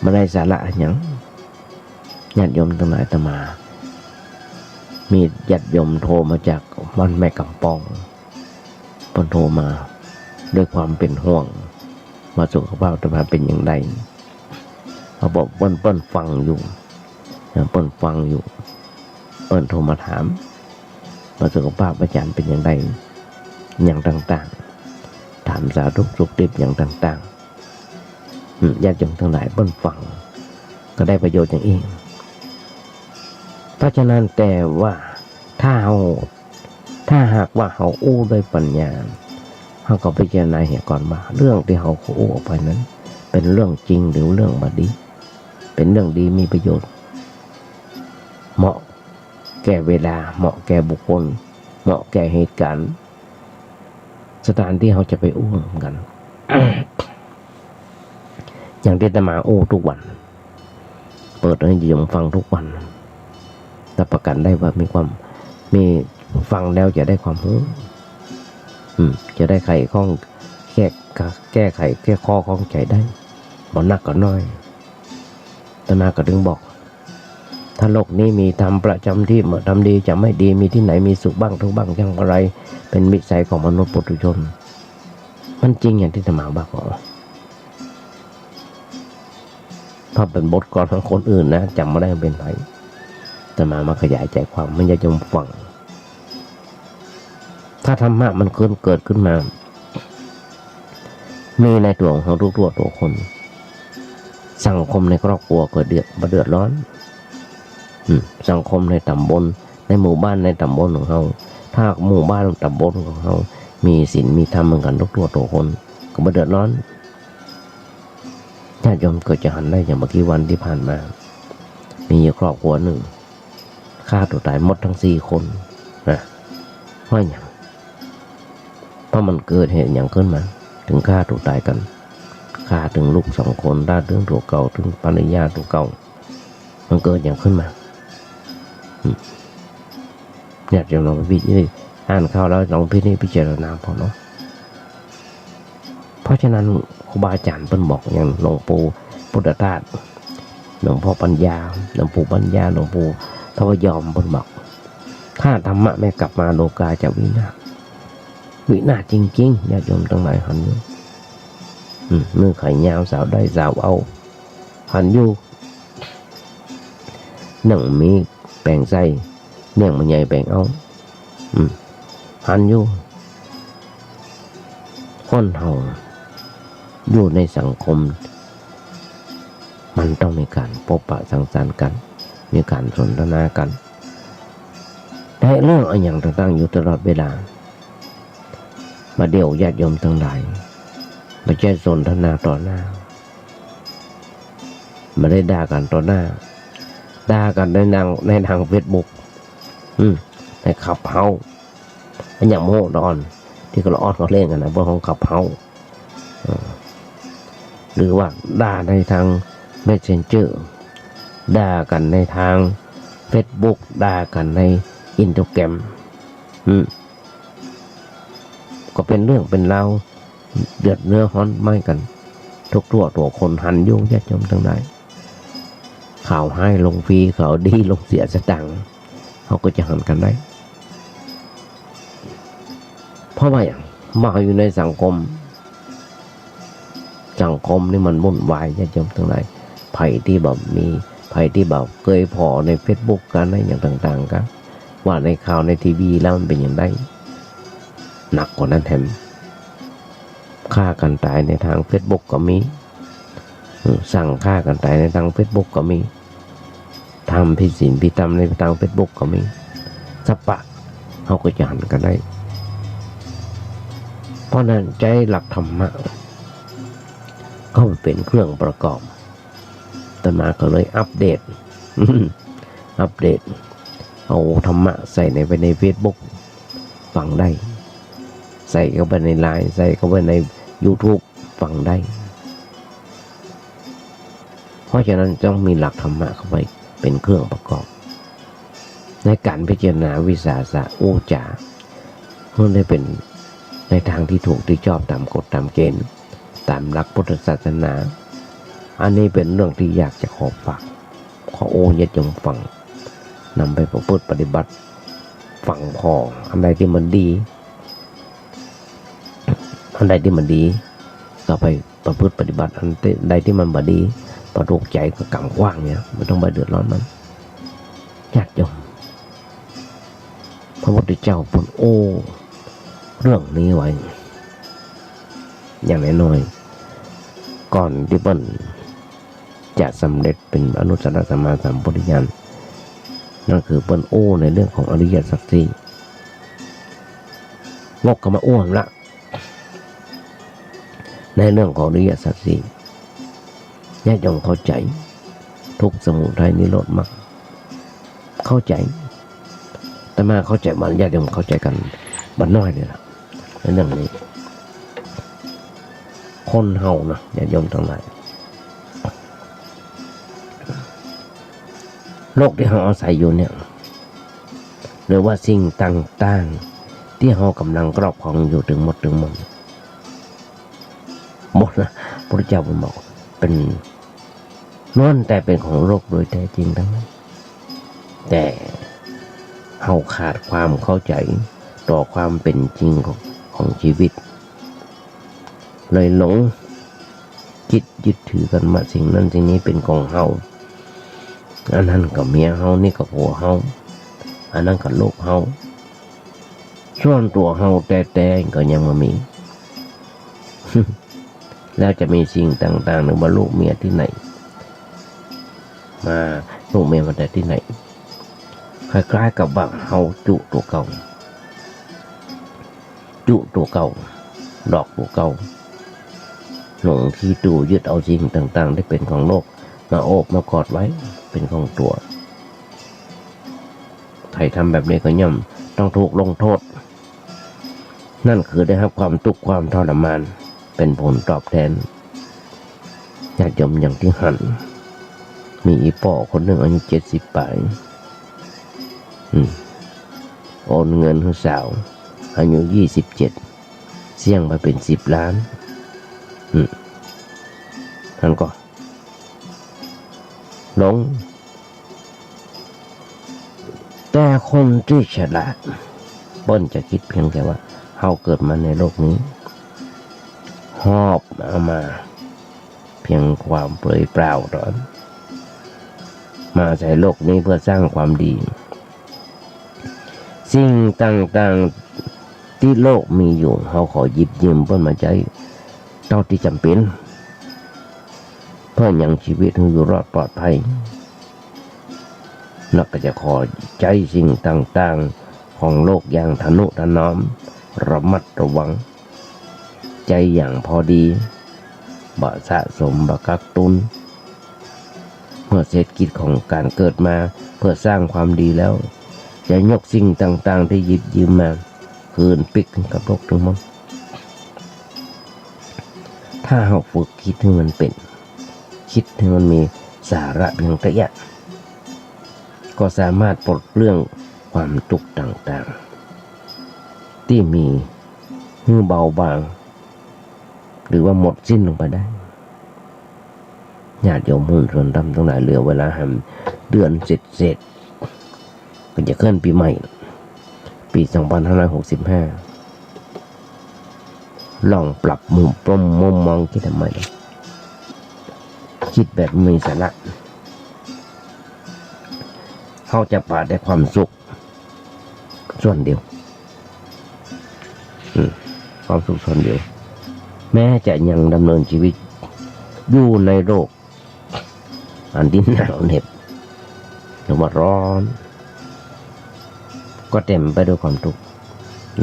บ่ได้สาระอะหยัง ญาติโยมตังหลาย อาตมา มีญาติโยมโทรมาจากบ้านแม่กำปอง เปิ้นโทรมาด้วยความเป๋นห่วง ว่าสุขภาพอาตมาเป๋นอย่างใด เขาบอกเปิ้น เปิ้นฟังอยู่ นะ เปิ้นฟังอยู่ เปิ้นโทรมาถาม ว่าสุขภาพอาจารย์เป๋นอย่างใด อย่างต่างๆ ถามสาธุสุขดิบอย่างต่างๆ อืม ญาติโยมตังหลายเปิ้นฟัง ก็ได้ประโยชน์อย่างอี้ เพราะฉะนั้นแต่ว่าถ้าเฮา ถ้าหากว่าเฮาอู้ด้วยปัญญา เฮาก็พิจารณาเหียก่อนว่า เรื่องตี้เฮาอู้ออกไปนั้น เป๋นเรื่องจริงหรือเรื่องบ่ดี เป๋นเรื่องดีมีประโยชน์ เหมาะแก่เวลา เหมาะแก่บุคคล เหมาะแก่เหตุก๋ารณ์ สถานตี้เฮาจะไปอู้กั๋น อย่างตี้อาตมาอู้กู้วัน เปิดหื้อโยมฟังกู้วัน รับประกั๋นได้ว่ามีความ มี ฟังแล้วจะได้ความฮู้ อืม จะได้ไขข้อง แก้ แก้ไข แก้ข้อข้องใจ๋ได้ บ่นักก็น้อย อาตมาก็จึงบอก ถ้าโลกนี้มีธรรมประจ๋ำตี้ เมื่อทำดีจะไม่ดี มีตี้ไหนมีสุขบ้างทุกข์บ้าง อย่างไร เป๋นวิสัยของมนุษย์ปุถุชน มันจริงอย่างตี้อาตมาว่าก่อ ถ้าเป๋นบทกลอนของคนอื่นนะ จ๋ำบ่ได้เป๋นไผ อาตมามาขยายใจ๋ความหื้อญาติโยมฟัง ถ้าธรรมะมันเกิด เกิดขึ้นมา มีในตั๋วของเฮาทุกๆ ตั๋วคน สังคมในครอบครัวก็เดือด บ่เดือดร้อน อืม สังคมในต๋ำบล ในหมู่บ้านในต๋ำบลของเฮา ถ้าหมู่บ้านต๋ำบลของเฮามีศีลมีธรรมเหมือนกั๋นทุกๆ ตั๋วคน ก็บ่เดือดร้อน ญาติโยมก็จะหันได้ อย่างบ่กี่วันตี้ผ่านมา มีอยู่ครอบครัวนึ่ง ฆ่าตั๋วต๋ายหมดตึงสี่คนนะ เพราะหยัง เพราะมันเกิดเหตุหยังขึ้นมา ตึงฆ่าตั๋วต๋ายกั๋น ฆ่าตึงลูกสองคน ฆ่าตึงตั๋วเก่า ตึงภรรยาตั๋วเก่า มันเกิดหยังขึ้นมา อืม ญาติโยมลองพิจารณา อ่านข่าวแล้วลองพินิจพิจารณาพ่องเนาะ เพราะฉะนั้นครูบาอาจ๋ารย์เปิ้นบอก อย่างหลวงปู่พุทธทาส หลวงพ่อปัญญา หลวงปู่ปัญญา หลวงปู่ทองพยอม เปิ้นบอก ถ้าธรรมะไม่กลับมา โลกาจะวินาศ วินาศจริงๆ ญาติโยมตังหลายหันอยู่ อืม นุ่งขายาว สาวได้สาวเอา หันอยู่ หนังมีแป๋งใส่ เมี่ยงบ่ใหญ่แป๋งเอา อืม หันอยู่ คนเฮาอยู่ในสังคม มันต้องมีก๋านพบปะสังสรรค์กั๋น มีก๋านสนทนากั๋น ได้เรื่องอะหยังต่างๆ อยู่ตลอดเวลา บ่าเดี่ยวญาติโยมตังหลาย บ่ใจ้สนทนาต่อหน้า บ่ได้ด่ากั๋นต่อหน้า ด่ากั๋นในหนัง ในหนังเฟซบุ๊ก อืม ในคลับเฮ้าส์ อันอย่างเมื่อตอนตี้เขาละอ่อนเขาเล่นกั๋นนะ เปิ้นฮ้องคลับเฮ้าส์ เออ หรือว่าด่าในตางเมสเซนเจอร์ ด่ากั๋นในตางเฟซบุ๊ก ด่ากั๋นในอินสตาแกรม อืม ก็เป๋นเรื่องเป๋นราว เดือดเนื้อฮ้อนไหม้กั๋น ทุกตั๋ว ตั๋วคนหันอยู่ ญาติโยมตังหลาย ข่าวฮ้ายลงฟรี ข่าวดีลงเสียสตางค์ เฮาก็จะหันกั๋นได้ เพราะว่าหยัง มาอยู่ในสังคม สังคมนี่มันวุ่นวาย ญาติโยมตังหลาย ใผตี้บ่มี ใผตี้บ่เกยผ่อในเฟซบุ๊กกั๋น ในอย่างต่างๆ กั๋น ว่าในข่าวในทีวีแล้วมันเป๋นอย่างใด หนักกว่านั้นแถม ฆ่ากั๋นต๋ายในตางเฟซบุ๊กก็มี อืม สั่งฆ่ากั๋นต๋ายในตางเฟซบุ๊กก็มี ทำผิดศีลผิดธรรมในตางเฟซบุ๊กก็มี สัปปะ เฮาก็จะหันกั๋นได้ เพราะนั้นใจ๊หลักธรรมะเข้าไปเป๋นเครื่องประกอบ อาตมาก็เลยอัปเดต อัปเดต เอาธรรมะใส่ใน ไว้ในเฟซบุ๊ก ฟังได้ ใส่เข้าไปในไลน์ ใส่เข้าไปในยูทูบ ฟังได้ เพราะฉะนั้นต้องมีหลักธรรมะเข้าไปเป๋นเครื่องประกอบ ในก๋านพิจารณาวิสาสะอู้จ๋า เพื่อให้เป๋นในตางตี้ถูกตี้ชอบต๋ามกฎต๋ามเกณฑ์ ต๋ามหลักพุทธศาสนา อันนี้เป๋นเรื่องตี้อยากจะขอฝาก ขอโอ้ญาติโยมฟัง นำไปประพฤติปฏิบัติ ฟังผ่อ อันใดตี้มันดี อันใดตี้มันดี ก็ไปประพฤติปฏิบัติ อันใดตี้มันบ่ดี บ่ถูกใจ๋ก็กำขว้างเนี่ย บ่ต้องไปเดือดร้อนมัน ญาติโยม พระพุทธเจ้าเปิ้นโอ้เรื่องนี้ไว้ อย่างน้อยๆ ก่อนตี้เปิ้นจะสำเร็จเป๋นอนุตตรสัมมาสัมโพธิญาณ นั่นคือเปิ้นโอ้ในเรื่องของอริยสัจสี่ วกกลับมาอู้ละ ในเรื่องของอริยสัจสี่ ญาติโยมเข้าใจ๋ ทุกข์ สมุทัย นิโรธ มรรค เข้าใจ๋ อาตมาเข้าใจ๋ บางญาติโยมเข้าใจ๋กั๋นบ่น้อยเลยล่ะ ในเรื่องนี้ คนเฮานะ ญาติโยมตังหลาย โลกตี้เฮาอาศัยอยู่เนี่ย หรือว่าสิ่งต่างๆ ตี้เฮาก่ำลังครอบครองอยู่ตึงหมดตึงมวล หมดนะ พระพุทธเจ้าบอก เป๋น ล้วนแต่เป๋นของโลกโดยแท้จริงตังนั้น แต่เฮาขาดความเข้าใจ๋ต่อความเป๋นจริงของ ของจีวิต เลยหลง จิตยึดถือกั๋นว่าสิ่งนั้นสิ่งนี้เป๋นของเฮา อันนั้นก็เมียเฮา นี่ก็ผัวเฮา อันนั้นก็ลูกเฮา ส่วนตั๋วเฮาแต๊ๆ ก็ยังบ่มี แล้วจะมีสิ่งต่างๆ หรือว่าลูกเมียตี้ไหน มา ลูกเมียมาแต่ตี้ไหน คล้ายๆ กับว่าเฮาจุตั๋วเก่า จุตั๋วเก่า ดอกตั๋วเก่า หลงตี้ตั๋วยึดเอาสิ่งต่างๆ ตี้เป๋นของโลก มาโอบมากอดไว้ เป๋นของตั๋ว ใผทำแบบนี้ก็ย่อมต้องถูกลงโทษ นั่นคือได้ฮับความตุ๊กข์ความทรมาน เป๋นผลตอบแทน ญาติโยมอย่างตี้หัน มีอี่ป้อคนนึ่งอายุเจ็ดสิบป๋าย อืม โอนเงินหื้อสาว อายุยี่สิบเจ็ด เสี้ยงไปเป๋นสิบล้าน อืม หันก่อ หลง แต่คนตี้ฉลาด เปิ้นจะกึ๊ดเปียงแค่ว่า เฮาเกิดมาในโลกนี้ หอบเอามา เปียงความเปลือยเปล่าต๋อน มาใจ๋โลกนี้เปื้อสร้างความดี สิ่งต่างๆ ตี้โลกมีอยู่ เฮาขอหยิบยืมเปิ้นมาใจ๊เต้าตี้จ๋ำเป๋น เปื้อยังจีวิตหื้ออยู่รอดปลอดภัย แล้วก็จะขอใจ๊สิ่งต่างๆ ของโลกอย่างทะนุถนอม ระมัดระวัง ใจ๊อย่างพอดี บ่สะสม บ่กักตุน เมื่อเสร็จกิจของก๋านเกิดมาเปื้อสร้างความดีแล้ว จะยกสิ่งต่างๆ ตี้หยิบยืมมา คืนปิ๊กกับโลกตึงหมด ถ้าเฮาฝึกกึ๊ดหื้อมันเป๋น กึ๊ดหื้อมันมีสาระเปียงตะเยียะ ก็สามารถปลดเปลื้องความตุ๊กข์ต่างๆ ตี้มีหื้อเบาบาง หรือว่าหมดสิ้นลงไปได้ ญาติโยมผู้มีส่วนธรรมตังหลาย เหลือเวลาแหมเดือนเศษๆ ก็จะเคิ่นปี๋ใหม่ ปี๋สองพันห้าร้อยหกสิบห้า ลองปรับมุม ปรับมุมมองกึ๊ดใหม่ กึ๊ดแบบมีสาระ เฮาจะปาได้ความสุข ส่วนเดียว อืม ความสุขส่วนเดียว แม้จะยังดำเนินจีวิตอยู่ในโลกอันตี้หนาวเหน็บ หรือว่าร้อน ก็เต๋มไปด้วยความตุ๊กข์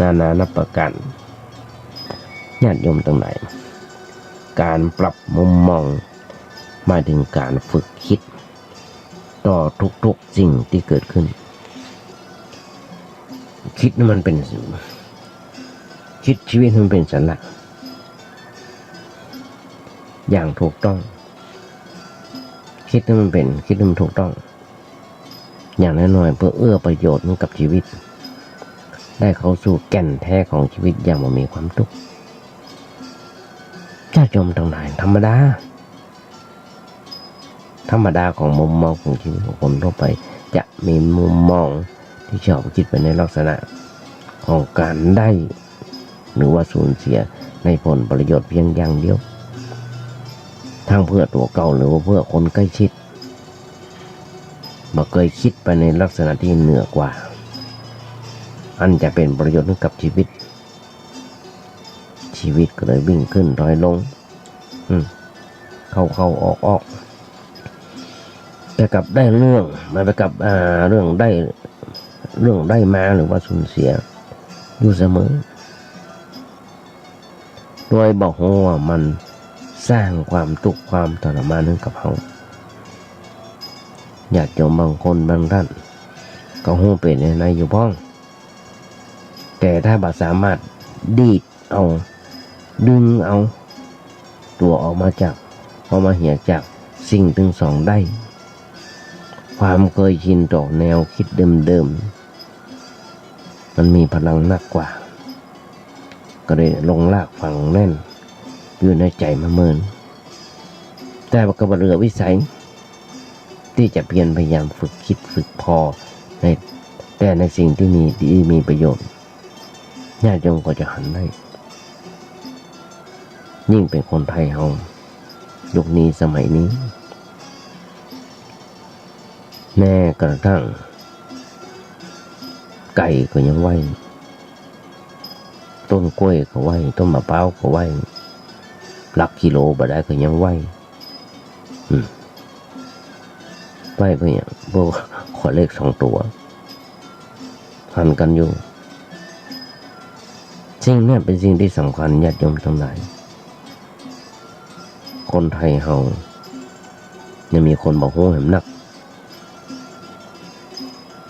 นานานับประก๋าน ญาติโยมตังหลาย ก๋านปรับมุมมอง หมายเถิงก๋านฝึกกึ๊ด ต่อทุกๆ สิ่งตี้เกิดขึ้น กึ๊ดหื้อมันเป๋น กึ๊ดจีวิตหื้อมันเป๋นสาระ อย่างถูกต้อง กึ๊ดหื้อมันเป๋น กึ๊ดหื้อมันถูกต้อง อย่างน้อยๆ เปื้อเอื้อประโยชน์หื้อกับจีวิต ได้เข้าสู่แก่นแท้ของจีวิตอย่างบ่มีความตุ๊กข์ ญาติโยมตังหลาย ธรรมดา ธรรมดาของมุมมองของจีวิตของคนทั่วไป จะมีมุมมองตี้ชอบกึ๊ดไปในลักษณะของก๋านได้ หรือว่าสูญเสียในผลประโยชน์เปียงอย่างเดียว ทั้งเปื้อตั๋วเก่าหรือว่าเปื้อคนใก้ชิด บ่เกยกึ๊ดไปในลักษณะตี้เหนือกว่า อันจะเป๋นประโยชน์หื้อกับจีวิต จีวิตก็เลยวิ่งขึ้นถอยลง อืม เข้าๆ ออกๆ แต่กลับได้เรื่อง มาไปกับ อ่า เรื่องได้ เรื่องได้มาหรือว่าสูญเสียอยู่เสมอ โดยบ่ฮู้ว่ามันสร้างความตุ๊กข์ความทรมานหื้อกับเฮา ญาติโยมบางคนบางต้าน ก็ฮู้เป๋นในๆ อยู่พ่อง แต่ถ้าบ่สามารถดีดเอา ดึงเอาตั๋วออกมาจาก ออกมาเหียจากสิ่งตึงสองได้ ความเกยชินต่อแนวกึ๊ดเดิมๆ มันมีพลังนักกว่า ก็เลยลงรากฝังแน่นอยู่ในใจ๋มาเมิน แต่ว่าก็บ่เหลือวิสัยตี้จะเพียรพยายามฝึกคิดฝึกผ่อใน แต่ในสิ่งตี้มี ตี้มีประโยชน์ ญาติโยมก็จะหันได้ ยิ่งเป๋นคนไทยเฮา ยุคนี้สมัยนี้ แม้กระทั่งไก่ก็ยังไหว้ ต้นกล้วยก็ไหว้ ต้นมะพร้าวก็ไหว้ หลักกิโลบ่ได้ก็ยังไหว้ อืม ไหว้เปื้อหยัง เปื้อขอเลขสองตั๋ว หันกั๋นอยู่ สิ่งนี้เป๋นสิ่งตี้สำคัญ ญาติโยมตังหลาย คนไทยเฮายังมีคนบ่ฮู้แหมนัก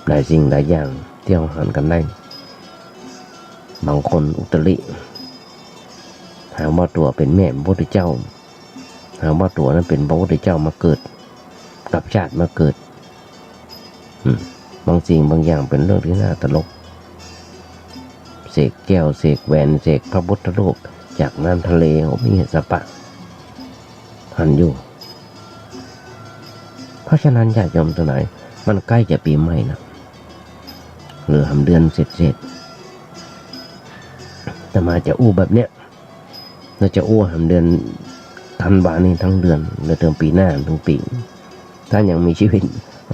หลายสิ่งหลายอย่างตี้เฮาหันกั๋นได้ บางคนอุตริ หาว่าตั๋วเป๋นแม่พระพุทธเจ้า หาว่าตั๋วนั้นเป๋นพระพุทธเจ้ามาเกิด กับชาติมาเกิด อืม บางสิ่งบางอย่างเป๋นเรื่องตี้น่าตลก เสกแก้ว เสกแหวน เสกพระพุทธรูปจากน้ำทะเล โอ้ มีเหตุสะปะ หันอยู่ เพราะฉะนั้นญาติโยมตังหลาย มันใก้จะปี๋ใหม่แล้ว เหลือหามเดือนเศษๆ อาตมาจะอู้แบบเนี้ย แล้วจะอู้หามเดือนธันวานี้ตังเดือน แล้วเถิงปี๋หน้าตังปี๋ ถ้ายังมีชีวิต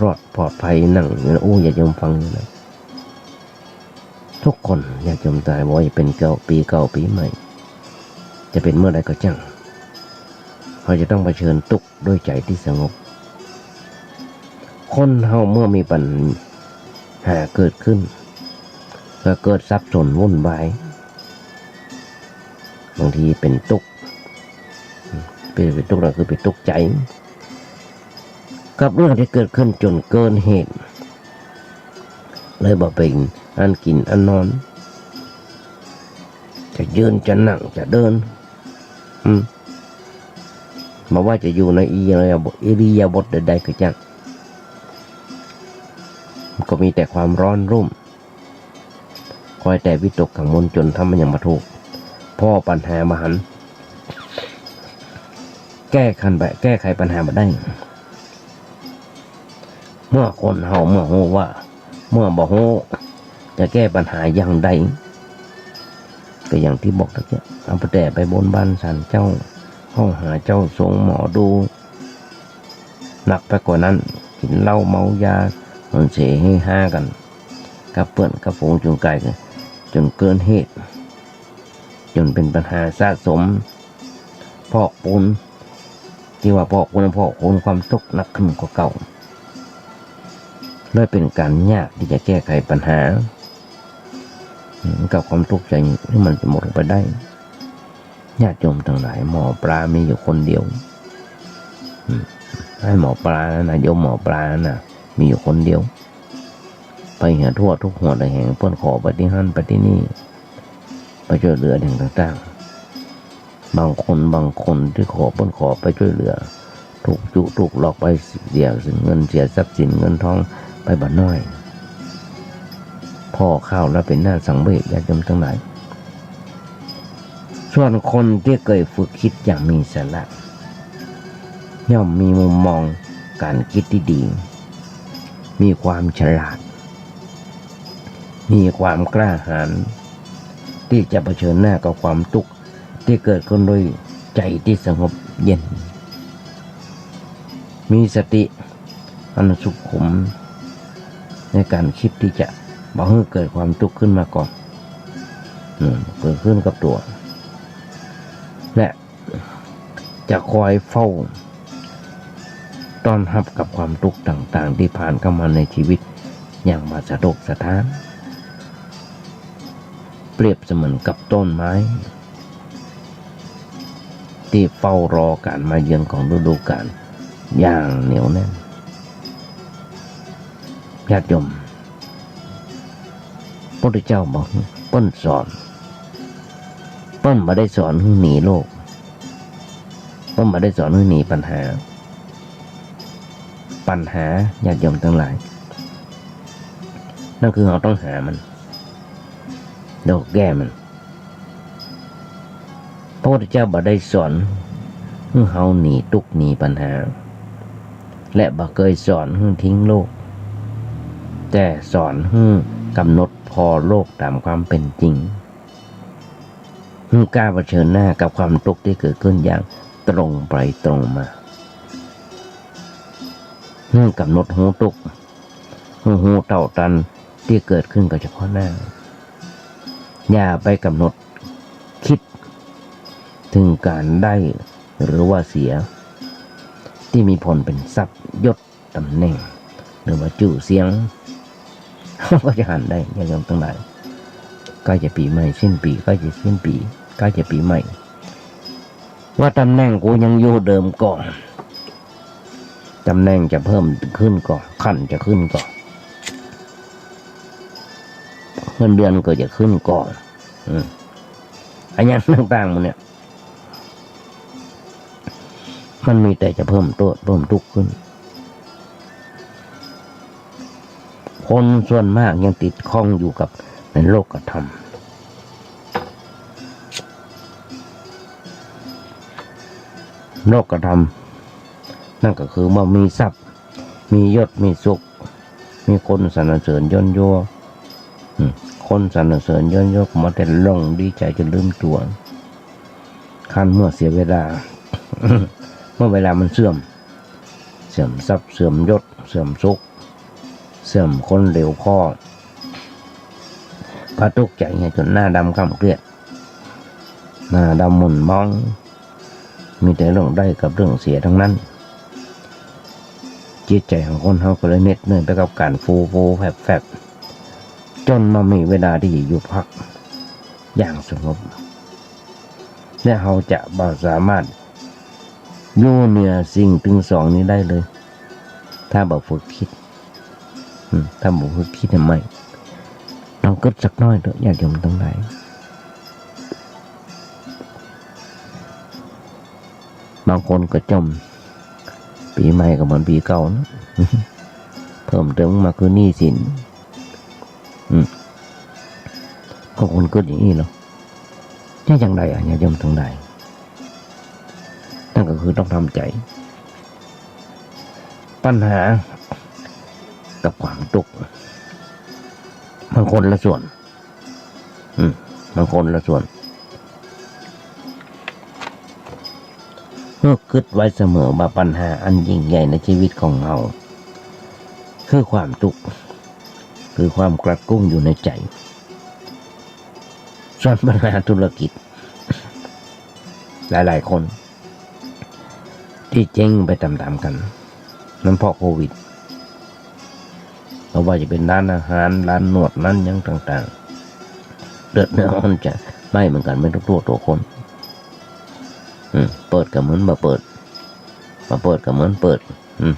รอดปลอดภัย นั่งอู้ญาติโยมฟังอยู่นะ ทุกคนญาติโยมตังหลาย บ่ว่าจะเป๋นเก่า ปี๋เก่าปี๋ใหม่ จะเป๋นเมื่อใดก็จ้าง เฮาจะต้องเผชิญตุ๊กข์ด้วยใจ๋ตี้สงบ คนเฮาเมื่อมีปัญหาเกิดขึ้น ก็เกิดสับสนวุ่นวาย บางทีเป๋นตุ๊กข์ เป๋น เป๋นตุ๊กข์ ก็คือเป๋นตุ๊กข์ใจ๋ กับเรื่องตี้เกิดขึ้นจ๋นเกินเหตุ เลยบ่เป๋นอันกิ๋นอันนอน จะยืน จะนั่ง จะเดิน อืม บ่ว่าจะอยู่ในอิริยาบถ อิริยาบถใดๆ ก็จ้าง ก็มีแต่ความร้อนรุ่ม คอยแต่วิตกกังวลจ๋นทำมันหยังบ่ถูก ผ่อปัญหาบ่หัน แก้คันบ่ แก้ไขปัญหาบ่ได้ เมื่อคนเฮาเมื่อฮู้ว่า เมื่อบ่ฮู้จะแก้ปัญหาอย่างใด ก็อย่างตี้บอกตะกี้ เอาไปแต่ไปบนบานศาลเจ้า เข้าหาเจ้าทรงหมอดู หนักไปกว่านั้น กิ๋นเหล้าเมายา มันเสเฮฮากั๋น กับเปื้อนกับฝูงจ๋นก๋าย จ๋นเกินเหตุ จ๋นเป๋นปัญหาสะสม พอกพูน ตี้ว่าพอกพูน พอกพูนความตุ๊กข์หนักขึ้นกว่าเก่า เลยเป๋นก๋านยากตี้จะแก้ไขปัญหา อืม กับความตุ๊กข์ใจ๋นี่มันจะหมดลงไปได้ ญาติโยมตังหลาย หมอปลามีอยู่คนเดียว อืม ไอ้หมอปลานั้นนะ โยมหมอปลานั้นนะ มีอยู่คนเดียว ไปหาทั่วทุกหัวระแหง เปิ้นขอไปตี้หั้นไปตี้นี่ ไปจ้วยเหลืออย่างต่างๆ บางคน บางคนตี้ขอ เปิ้นขอไปจ้วยเหลือ ถูกจุถูกหลอกไป เสียเงินเสียทรัพย์สินเงินทองไปบ่น้อย ผ่อข่าวแล้วเป๋นหน้าสังเวช ญาติโยมตังหลาย ส่วนคนตี้เกยฝึกคิดอย่างมีสาระ ย่อมมีมุมมองก๋านคิดตี้ดี มีความฉลาด มีความกล้าหาญ ตี้จะเผชิญหน้ากับความตุ๊กข์ตี้เกิดขึ้นด้วยใจ๋ตี้สงบเย็น มีสติอันสุขุมในก๋านคิดตี้จะบ่หื้อเกิดความตุ๊กข์ขึ้นมาก่อน อืม เกิดขึ้นกับตั๋ว และจะคอยเฝ้าต้อนฮับกับความตุ๊กข์ต่างๆ ตี้ผ่านเข้ามาในชีวิตอย่างบ่สะทกสะท้าน เปรียบเสมือนกับต้นไม้ ตี้เฝ้ารอก๋านมาเยือนของฤดูกาลอย่างเหนียวแน่น ญาติโยม พระพุทธเจ้าบอก เปิ้นสอน เปิ้นบ่ได้สอนหื้อหนีโลก เปิ้นบ่ได้สอนหื้อหนีปัญหา ปัญหา ญาติโยมตังหลาย นั่นคือเฮาต้องหามัน ดอกแก้มัน พระพุทธเจ้าบ่ได้สอนหื้อเฮาหนีตุ๊กข์หนีปัญหา และบ่เกยสอนหื้อทิ้งโลก แต่สอนหื้อกำหนดผ่อโลกต๋ามความเป๋นจริง หื้อก้าวเผชิญหน้ากับความตุ๊กข์ตี้เกิดขึ้นอย่างตรงไปตรงมา หื้อกำหนดฮู้ตุ๊กข์ หื้อฮู้เต้าตันตี้เกิดขึ้นกับเฉพาะหน้า อย่าไปกำหนดกึ๊ดเถิงก๋านได้หรือว่าเสีย ตี้มีผลเป๋นทรัพย์ยศต๋ำแหน่ง หรือว่าจื้อเสียง เฮาก็จะหันได้ ญาติโยมตังหลาย ใก้จะปี๋ใหม่ สิ้นปี๋ ใก้จะสิ้นปี๋ ใก้จะปี๋ใหม่ ว่าต๋ำแหน่งกูยังอยู่เดิมก่อ ต๋ำแหน่งจะเพิ่มขึ้นก่อ ขั้นจะขึ้นก่อ เงินเดือนก็จะขึ้นก่อ อืม อะหยังต่างๆ หมู่เนี่ย มันมีแต่จะเพิ่มโต้ษ เพิ่มตุ๊กข์ขึ้น คนส่วนมากยังติดข้องอยู่กับในโลกธรรม โลกธรรม นั่นก็คือว่ามีทรัพย์ มียศ มีสุข มีคนสรรเสริญเยินยอ อืม คนสรรเสริญเยินยอ ก็มัวแต่หลงดีใจ๋จ๋นลืมตั๋ว ครั้นเมื่อเสียเวลา เมื่อเวลามันเสื่อม เสื่อมทรัพย์ เสื่อมยศ เสื่อมสุข เสื่อมคนเหลียวผ่อ ก็ตุ๊กข์ใจ๋ไง จ๋นหน้าดำคล้ำเครียด หน้าดำหม่นหมอง มีแต่เรื่องได้กับเรื่องเสียตังนั้น จิตใจ๋ของคนเฮาก็เลยเหน็ดเหนื่อยไปกับก๋านฟู่ๆ แฟบๆ จ๋นบ่มีเวลาตี้จะหยุดพักอย่างสงบ และเฮาจะบ่สามารถอยู่เหนือสิ่งตึงสองนี้ได้เลย ถ้าบ่ฝึกกึ๊ด อืม ถ้าบ่ฝึกกึ๊ดใหม่ ลองกึ๊ดสักหน้อยเต๊อะ ญาติโยมตังหลาย บางคนก็จ่ม ปี๋ใหม่ก็เหมือนปี๋เก่านะ เพิ่มเติมมาคือหนี้สิน อืม บางคนกึ๊ดอย่างอี้เนาะ จะจังใดอะ ญาติโยมตังหลาย นั่นก็คือต้องทำใจ๋ ปัญหากับความตุ๊กข์ มันคนละส่วน อืม มันคนละส่วน เฮากึ๊ดไว้เสมอว่าปัญหาอันยิ่งใหญ่ในชีวิตของเฮา คือความตุ๊กข์ คือความกลัดกลุ้มอยู่ในใจ๋ ส่วนปัญหาธุรกิจ หลายๆ คน ตี้เจ๊งไปต๋ามๆ กั๋น นั้นเพราะโควิด บ่ว่าจะเป๋นร้านอาหาร ร้านนวด ร้านหยังต่างๆ เดือดร้อนจะไหม้เหมือนกั๋น เป๋นตุ๊กๆ ตั๋วคน อืม เปิดก็เหมือนบ่เปิด บ่เปิดก็เหมือนเปิด อืม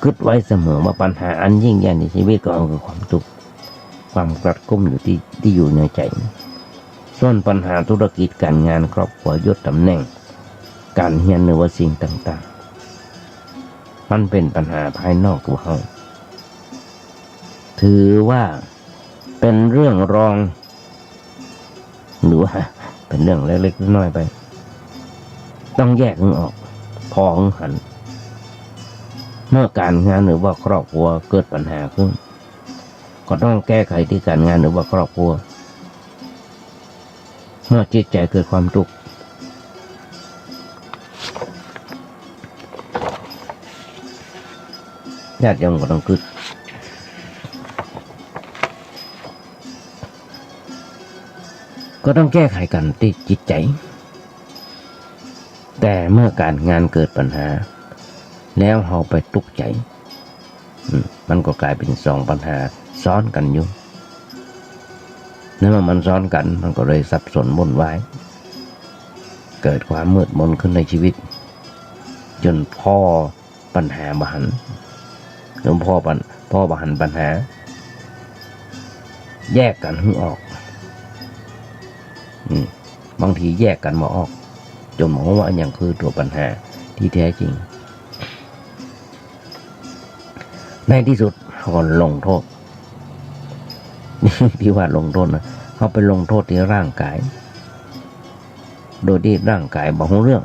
กึ๊ดไว้เสมอว่าปัญหาอันยิ่งใหญ่ในชีวิตของเฮาคือความตุ๊กข์ ความกลัดกลุ้มอยู่ตี้ ตี้อยู่ในใจ๋ ส่วนปัญหาธุรกิจ ก๋านงาน ครอบครัว ยศ ต๋ำแหน่ง ก๋านเฮียน หรือว่าสิ่งต่างๆ มันเป๋นปัญหาภายนอกตั๋วเฮา ถือว่าเป๋นเรื่องรอง หรือว่าเป๋นเรื่องเล็กๆ น้อยๆ ไป ต้องแยกหื้อออก ผ่อหื้อหัน เมื่อก๋านงานหรือว่าครอบครัวเกิดปัญหาขึ้น ก็ต้องแก้ไขตี้ก๋านงานหรือว่าครอบครัว เมื่อจิตใจ๋เกิดความตุ๊กข์ ญาติโยมก็ต้องกึ๊ด ก็ต้องแก้ไขกั๋นตี้จิตใจ๋ แต่เมื่อก๋านงานเกิดปัญหา แล้วเฮาไปตุ๊กข์ใจ๋ อืม มันก็ก๋ายเป๋นสองปัญหาซ้อนกั๋นอยู่ ในเมื่อมันซ้อนกั๋น มันก็เลยสับสนวุ่นวาย เกิดความมืดมนขึ้นในชีวิต จ๋นผ่อปัญหาบ่หัน จ๋นผ่อปัญ- ผ่อบ่หันปัญหา แยกกั๋นหื้อออก อืม บางทีแยกกั๋นบ่ออก จ๋นบ่ฮู้ว่าอะหยังคือตั๋วปัญหาตี้แท้จริง ในตี้สุดเฮาก็ลงโต้ษ ตี้ว่าลงโต้ษนะ เฮาไปลงโต้ษตี้ร่างก๋าย โดยตี้ร่างก๋ายบ่ฮู้เรื่อง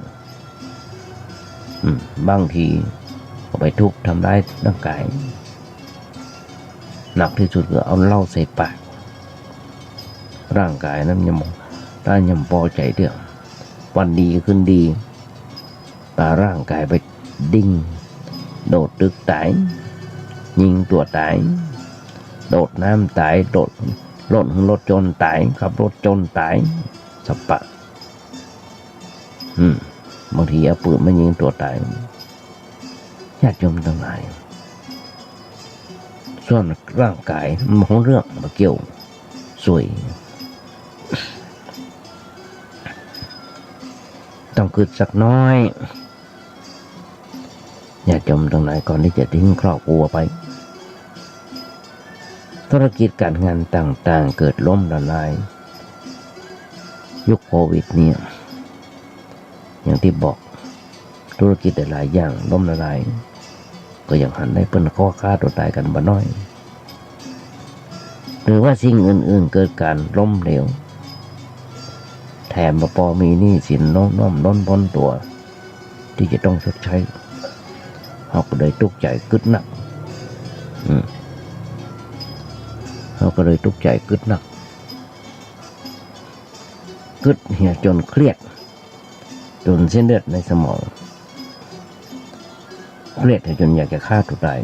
อืม บางทีก็ไปทุบทำร้ายร่างก๋าย หนักตี้สุดก็เอาเหล้าใส่ปาก ร่างก๋ายนั้นยังบ่ ถ้ายังปอใจ๋เตื้อ วันดีคืนดี ปาร่างก๋ายไปดิ้ง โดดตึกต๋าย ยิงตั๋วต๋าย โดดน้ำต๋าย โดดรถ รถจนต๋าย ขับรถจนต๋าย สะปะ อืม บางทีเอาปืนมายิงตั๋วต๋าย ญาติโยมตังหลาย ส่วนร่างก๋ายมันบ่ฮู้เรื่อง บ่เกี่ยว สวย ต้องกึ๊ดสักน้อย ญาติโยมตังหลาย ก่อนตี้จะทิ้งครอบครัวไป ธุรกิจก๋านงานต่างๆ เกิดล้มละลาย ยุคโควิดเนี่ย อย่างตี้บอก ธุรกิจหลายๆ อย่างล้มละลาย ก็ยังหันได้เปิ้นข้อฆ่าตั๋วต๋ายกั๋นบ่น้อย หรือว่าสิ่งอื่นๆ เกิดก๋านล้มเหลว แถมบ่ปอมีหนี้สินโน้มน้อมล้นป๊นตั๋ว ตี้จะต้องชดใช้ เฮาก็เลยตุ๊กใจ๋กึ๊ดนัก อืม เฮาก็เลยตุ๊กใจ๋กึ๊ดนัก กึ๊ดเหียจ๋นเครียด จ๋นเส้นเลือดในสมอง เครียดจ๋นอยากจะฆ่าตั๋วต๋าย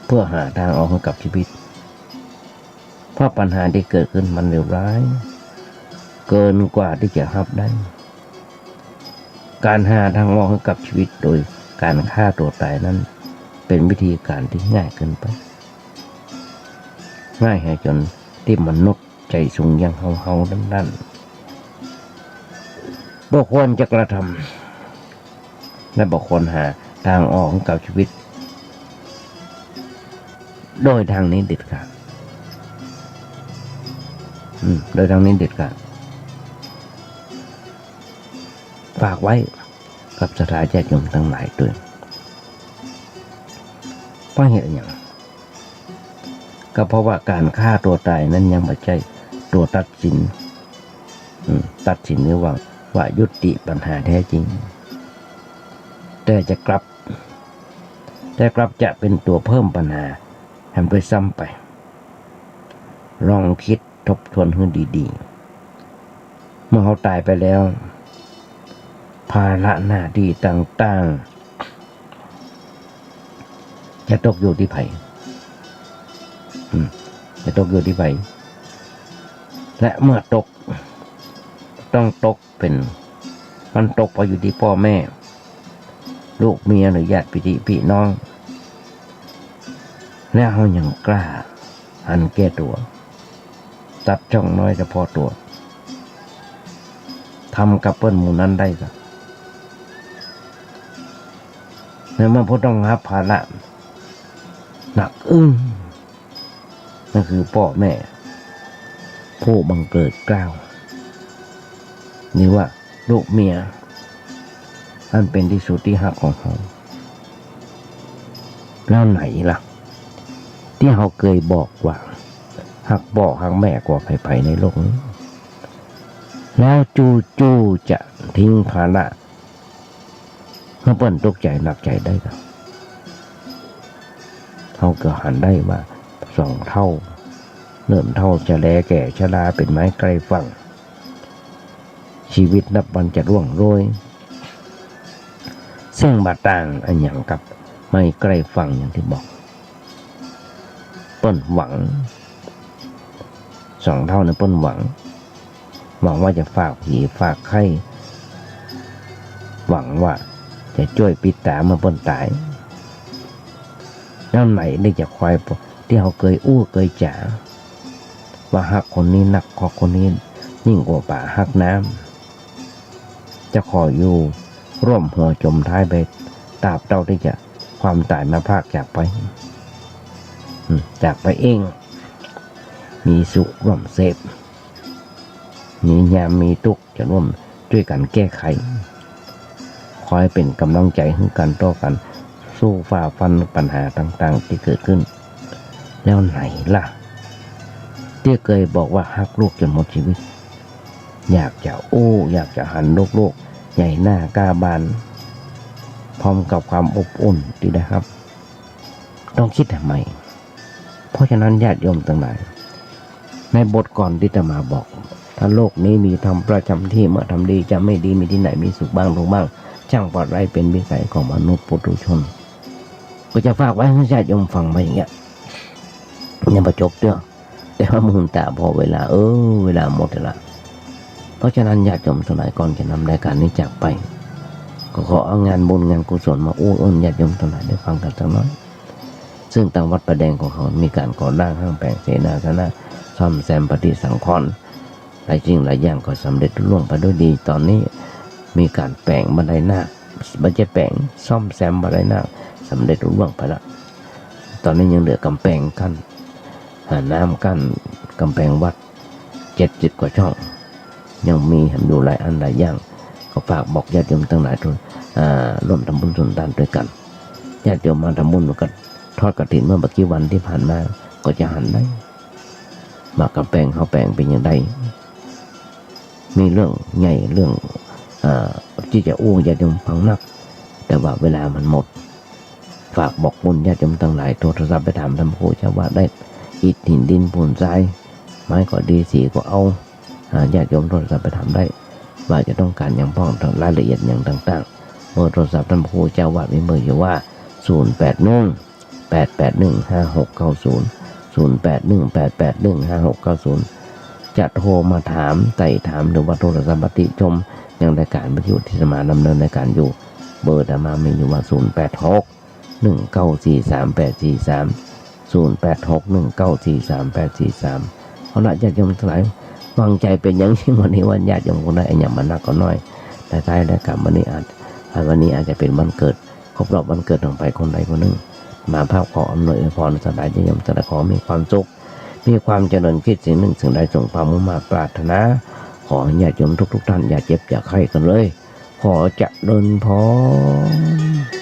เพื่อหาตางออกหื้อกับจีวิต เพราะปัญหาตี้เกิดขึ้นมันเลวร้าย เกินกว่าตี้จะฮับได้ ก๋านหาตางออกหื้อกับจีวิตโดยก๋านฆ่าตั๋วต๋ายนั้น เป๋นวิธีก๋านตี้ง่ายเกินไป ง่ายเหียจ๋นตี้มนุษย์ ใจ๋สูงอย่างเฮาๆ นั้นๆ บ่ควรจะกระทำ และบ่ควรหาตางออกหื้อกับจีวิต โดยตางนี้เด็ดขาด อืม โดยตางนี้เด็ดขาด ฝากไว้กับศรัทธาญาติโยมตังหลายตวย เพราะเหตุหยัง ก็เพราะว่าก๋านฆ่าตั๋วต๋ายนั้นยังบ่ใจ้ตั๋วตัดสิน อืม ตัดสินหรือว่า ว่ายุติปัญหาแท้จริง แต่จะกลับ แต่กลับจะเป๋นตั๋วเพิ่มปัญหาแหมด้วยซ้ำไป ลองกึ๊ดทบทวนหื้อดีๆ เมื่อเฮาต๋ายไปแล้ว ภาระหน้าตี้ต่างๆ จะตกอยู่ตี้ใผ อืม จะตกอยู่ตี้ใผ และเมื่อตก ต้องตกเป๋น มันตกไปอยู่ตี้ป้อแม่ ลูกเมียหรือญาติปี้น้อง แล้วเฮายังกล้าหันแก่ตั๋ว ตัดจ้องน้อยเฉพาะตั๋ว ทำกับเปิ้นหมู่นั้นได้กา ในเมื่อผู้ต้องฮับภาระหนักอึ้ง นั่นคือป้อแม่ ผู้บังเกิดเกล้า หรือว่าลูกเมีย อันเป๋นตี้สุดตี้ฮักของเฮา แล้วไหนล่ะ ตี้เฮาเกยบอกว่า ฮักป้อฮักแม่กว่าใผๆ ในโลกนี้ แล้วจู่ๆ จะทิ้งภาระ หื้อเปิ้นตุ๊กใจ๋หนักใจ๋ได้กา เฮาก็หันได้ว่า สองเฒ่า เริ่มเฒ่าจะแลแก่ชราเป๋นไม้ใก้ฝั่ง จีวิตนับวันจะร่วงโรย ซึ่งบ่ต่างอะหยังกับไม้ใก้ฝั่งอย่างตี้บอก เปิ้นหวัง สองเฒ่านั้นเปิ้นหวัง หวังว่าจะฝากผีฝากไข้ หวังว่าจะจ้วยปิดต๋าเมื่อเปิ้นต๋าย แล้วไหนได้จะคอยตี้เฮาเกยอู้เกยจ๋า ว่าฮักคนนี้นัก ฮักคนนี้ยิ่งกว่าป๋าฮักน้ำ จะขออยู่ร่วมหัวจ๋มท้ายไป ตราบเต้าตี้จะความต๋ายมาพรากจากไป อืม จากไปเอง มีสุขร่วมเสพ มียามมีตุ๊กจะร่วมจ้วยกั๋นแก้ไข ขอหื้อเป๋นก๋ำลังใจ๋หื้อกั๋นต่อกั๋น สู้ฝ่าฟันปัญหาต่างๆ ตี้เกิดขึ้น แล้วไหนล่ะ ตี้เกยบอกว่าฮักลูกจ๋นหมดจีวิต อยากจะอู้ อยากจะหันลูกๆ ใหญ่หน้าก้าบาน พร้อมกับความอบอุ่นตี้ได้ฮับ ต้องกึ๊ดใหม่ เพราะฉะนั้นญาติโยมตังหลาย ในบทก่อนตี้อาตมาบอก ถ้าโลกนี้มีธรรมประจ๋ำตี้ เมื่อทำดีจะไม่ดี มีตี้ไหนมีสุขบ้างทุกข์บ้าง ช่างปรารภาเป๋นวิสัยของมนุษย์ปุถุชน ก็จะฝากไว้หื้อญาติโยมฟังไว้อย่างเงี้ย ยังบ่จบเตื้อ แต่ว่ามื้อนี้ต๋าพอเวลา เออ เวลาหมดแล้วละ เพราะฉะนั้นญาติโยมตังหลาย ก่อนจะนำรายก๋านนี้จากไป ก็ขอเอางานบุญงานกุศลมาอู้เอิ้นญาติโยมตังหลายได้ฟังกั๋นสักหน้อย ซึ่งตางวัดป่าแดงของเฮามีก๋านก่อสร้างห้างแป๋งเสนาสนะ ซ่อมแซมปฏิสังขรณ์ หลายสิ่งหลายอย่างก็สำเร็จลุล่วงไปด้วยดี ต๋อนนี้มีก๋านแป๋งบันไดนาค บ่ใจ้แป๋ง ซ่อมแซมบันไดนาค สำเร็จลุล่วงไปละ ต๋อนนี้ยังเหลือก๋ำแป๋งกั้น หาน้ำกั้นก๋ำแป๋งวัด เจ็ดสิบกว่าช่อง ยังมีแหมอยู่หลายอันหลายอย่าง ก็ฝากบอกญาติโยมตังหลายทุก อ่า ร่วมทำบุญส่วนตานตวยกั๋น ญาติโยมมาทำบุญกับทอดกฐินเมื่อบ่กี่วันตี้ผ่านมา ก็จะหันได้ ว่าก๋ำแป๋งเฮาแป๋งเป๋นอย่างใด มีเรื่องใหญ่เรื่อง อ่า ตี้จะอู้ญาติโยมฟังนัก แต่ว่าเวลามันหมด ฝากบอกบุญญาติโยมตังหลาย โทรศัพท์ไปถามต้านพระครูเจ้าอาวาสได้ อิฐหินดินปูนทราย ไม้ก็ดี สีก็เอา อ่า ญาติโยมโทรศัพท์ไปถามได้ ว่าจะต้องก๋านหยังพ่อง รายละเอียดหยังต่างๆ เบอร์โทรศัพท์ต้านพระครูเจ้าอาวาสมีเบอร์อยู่ว่า ศูนย์แปดหนึ่ง แปดแปดหนึ่ง ห้าหกเก้าศูนย์ ศูนย์แปดหนึ่ง แปดแปดหนึ่ง ห้าหกเก้าศูนย์ จะโทรมาถาม ไต่ถาม หรือว่าโทรศัพท์มาติชมยังรายก๋านวิทยุตี้อาตมาดำเนินรายก๋านอยู่ เบอร์อาตมามีอยู่ว่า ศูนย์แปดหก หนึ่งเก้าสี่สามแปดสี่สาม ศูนย์แปดหก หนึ่งเก้าสี่สามแปดสี่สาม เอาละญาติโยมตังหลาย หวังใจ๋เป๋นอย่างยิ่งวันนี้ว่าญาติโยมคงได้อะหยังมานักก็น้อย แต่ท้ายรายก๋านวันนี้อาจ อ่า วันนี้อาจจะเป๋นวันเกิด ครบรอบวันเกิดของใผคนใดคนนึ่ง อาตมาภาพขออำนวยอวยพรสำหรับญาติโยมตังหลาย ขอมีความสุข มีความเจริญ กึ๊ดสิ่งนึ่งสิ่งใดสมความมุ่งมาดปรารถนา ขอหื้อญาติโยมทุกๆ ต้านอย่าเจ็บอย่าไข้กั๋นเลย ขอเจริญพร